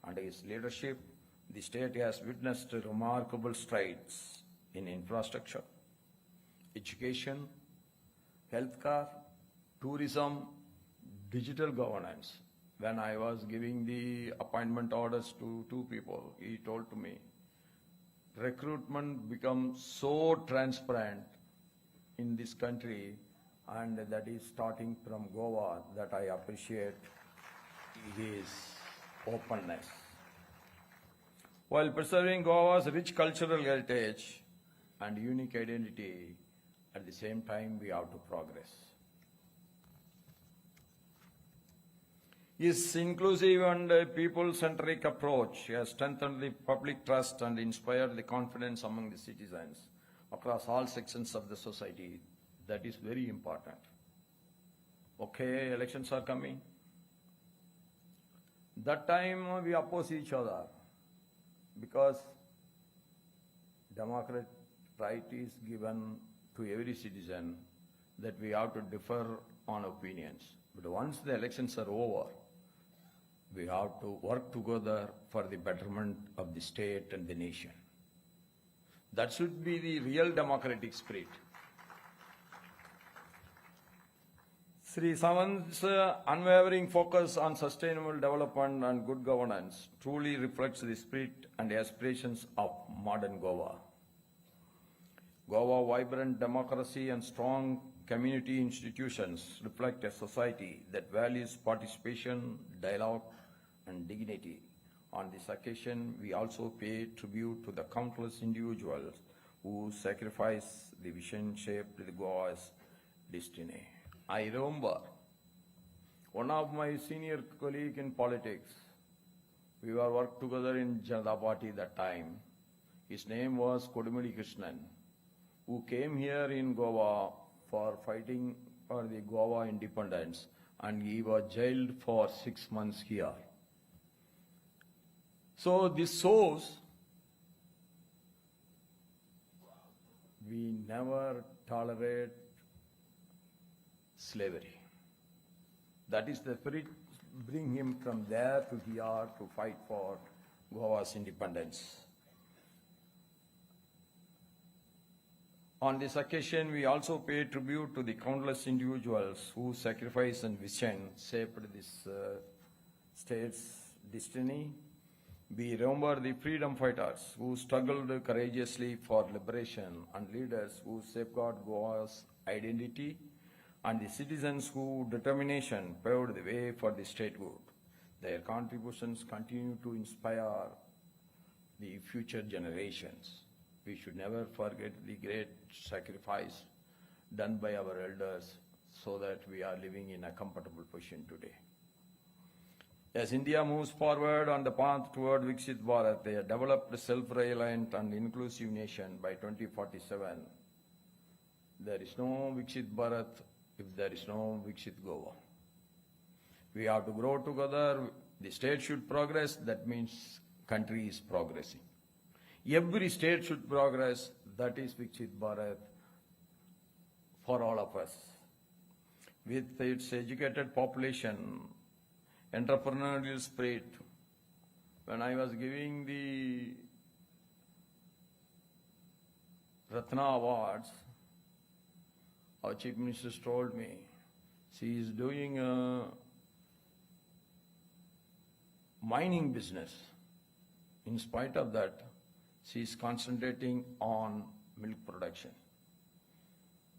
Under his leadership, the state has witnessed remarkable strides in infrastructure, education, healthcare, tourism, digital governance, When I was giving the appointment orders to two people, he told to me, recruitment becomes so transparent in this country, and that is starting from Goa, that I appreciate his openness. While preserving Goa's rich cultural heritage and unique identity, at the same time we have to progress. His inclusive and people-centric approach has strengthened the public trust and inspired the confidence among the citizens across all sections of the society. That is very important. Okay, elections are coming. That time we oppose each other because democratic right is given to every citizen that we have to differ on opinions. But once the elections are over, we have to work together for the betterment of the state and the nation. That should be the real democratic spirit. Sri Sawant's unwavering focus on sustainable development and good governance truly reflects the spirit and aspirations of modern Goa. Goa vibrant democracy and strong community institutions reflect a society that values participation, dialogue, and dignity. On this occasion, we also pay tribute to the countless individuals who sacrificed the vision shaped the Goa's destiny. I remember one of my senior colleague in politics. We were worked together in Janata Party that time. His name was Kodumudi Krishnan, who came here in Goa for fighting for the Goa independence, and he was jailed for 6 months here. So this shows we never tolerate slavery. That is the spirit, bring him from there to here to fight for Goa's independence. On this occasion, we also pay tribute to the countless individuals whose sacrifice and vision shaped this state's destiny. We remember the freedom fighters who struggled courageously for liberation and leaders who safeguard Goa's identity and the citizens whose determination paved the way for the statehood. Their contributions continue to inspire the future generations. We should never forget the great sacrifice done by our elders so that we are living in a comfortable position today. As India moves forward on the path toward Viksit Bharat, a developed, self-reliant and inclusive nation by 2047, there is no Viksit Bharat if there is no Viksit Goa. We have to grow together. The state should progress. That means country is progressing. Every state should progress. That is Viksit Bharat for all of us. With its educated population, entrepreneurial spirit, when I was giving the Ratna Awards, our Chief Minister told me, she is doing a mining business. In spite of that, she is concentrating on milk production.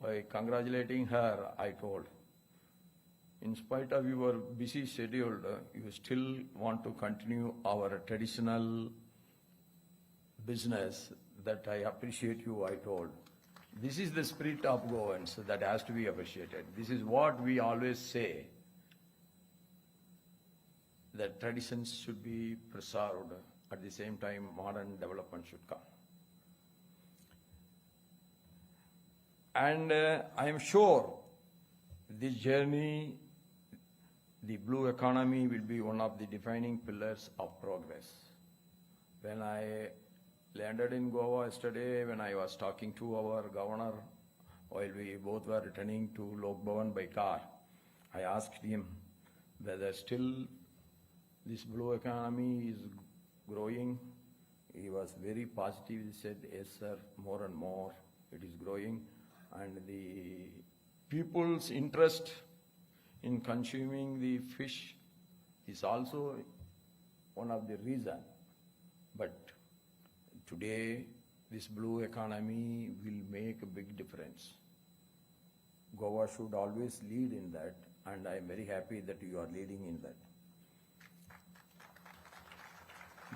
By congratulating her, I told, in spite of your busy schedule, you still want to continue our traditional business. That I appreciate you, I told. This is the spirit of Goans that has to be appreciated. This is what we always say, that traditions should be preserved. At the same time, modern development should come. And I am sure this journey, the blue economy will be one of the defining pillars of progress. When I landed in Goa yesterday, when I was talking to our governor, while we both were returning to Lok Bhavan by car, I asked him whether still this blue economy is growing. He was very positive. He said, yes sir, more and more it is growing. And the people's interest in consuming the fish is also one of the reason. But today, this blue economy will make a big difference. Goa should always lead in that, and I am very happy that you are leading in that.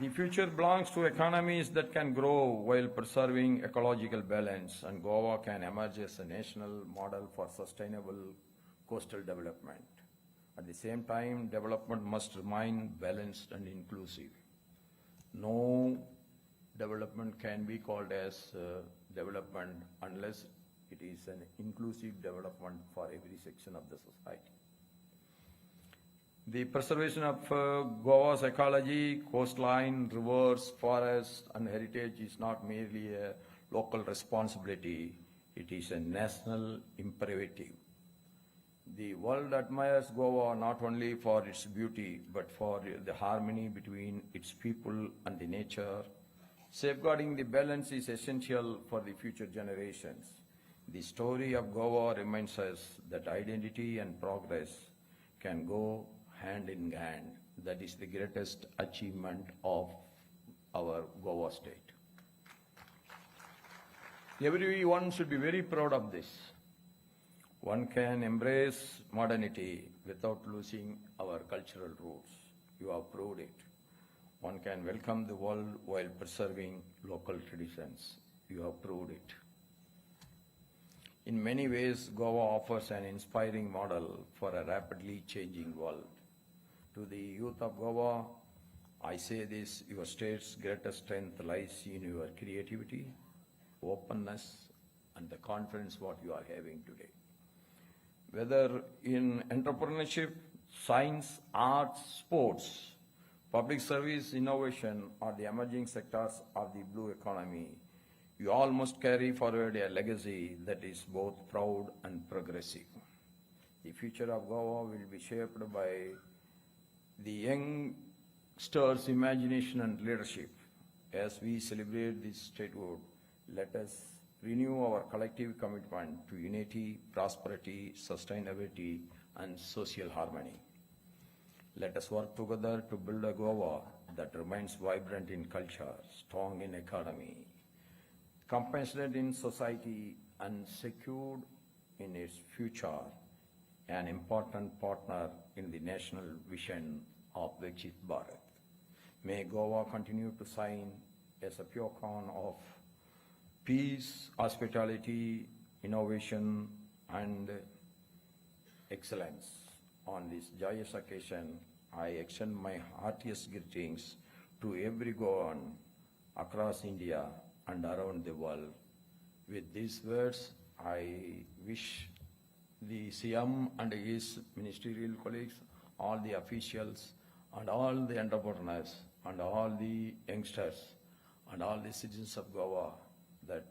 The future belongs to economies that can grow while preserving ecological balance, and Goa can emerge as a national model for sustainable coastal development. At the same time, development must remain balanced and inclusive. No development can be called as development unless it is an inclusive development for every section of the society. The preservation of Goa's ecology, coastline, rivers, forests, and heritage is not merely a local responsibility, it is a national imperative. The world admires Goa not only for its beauty, but for the harmony between its people and the nature. Safeguarding the balance is essential for the future generations. The story of Goa reminds us that identity and progress can go hand in hand. That is the greatest achievement of our Goa state. Everyone should be very proud of this. One can embrace modernity without losing our cultural roots. You have proved it. One can welcome the world while preserving local traditions. You have proved it. In many ways, Goa offers an inspiring model for a rapidly changing world. To the youth of Goa, I say this: your state's greatest strength lies in your creativity, openness, and the confidence what you are having today. Whether in entrepreneurship, science, arts, sports, public service, innovation, or the emerging sectors of the blue economy, you all must carry forward a legacy that is both proud and progressive. The future of Goa will be shaped by the youngsters' imagination and leadership. As we celebrate this statehood, let us renew our collective commitment to unity, prosperity, sustainability, and social harmony. Let us work together to build a Goa that remains vibrant in culture, strong in economy, compassionate in society, and secured in its future, an important partner in the national vision of Viksit Bharat. May Goa continue to shine as a beacon of peace, hospitality, innovation, and excellence. On this joyous occasion, I extend my heartiest greetings to every Goan across India and around the world. With these words, I wish the CM and his ministerial colleagues, all the officials, and all the entrepreneurs, and all the youngsters, and all the citizens of Goa that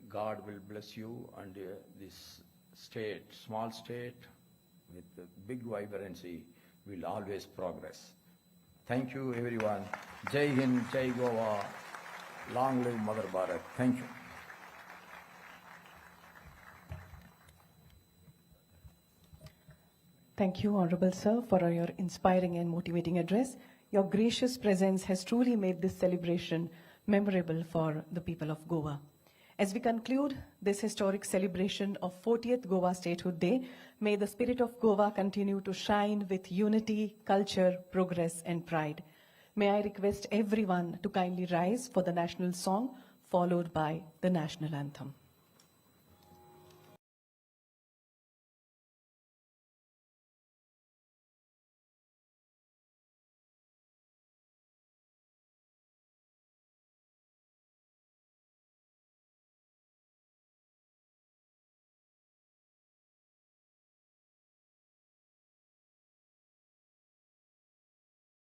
God will bless you and this state, small state with big vibrancy, will always progress. Thank you, everyone. Jai Hind, Jai Goa. Long live Mother Bharat. Thank you. Thank you, Honorable Sir, for your inspiring and motivating address. Your gracious presence has truly made this celebration memorable for the people of Goa. As we conclude this historic celebration of 40th Goa Statehood Day, may the spirit of Goa continue to shine with unity, culture, progress, and pride. May I request everyone to kindly rise for the national song, followed by the national anthem.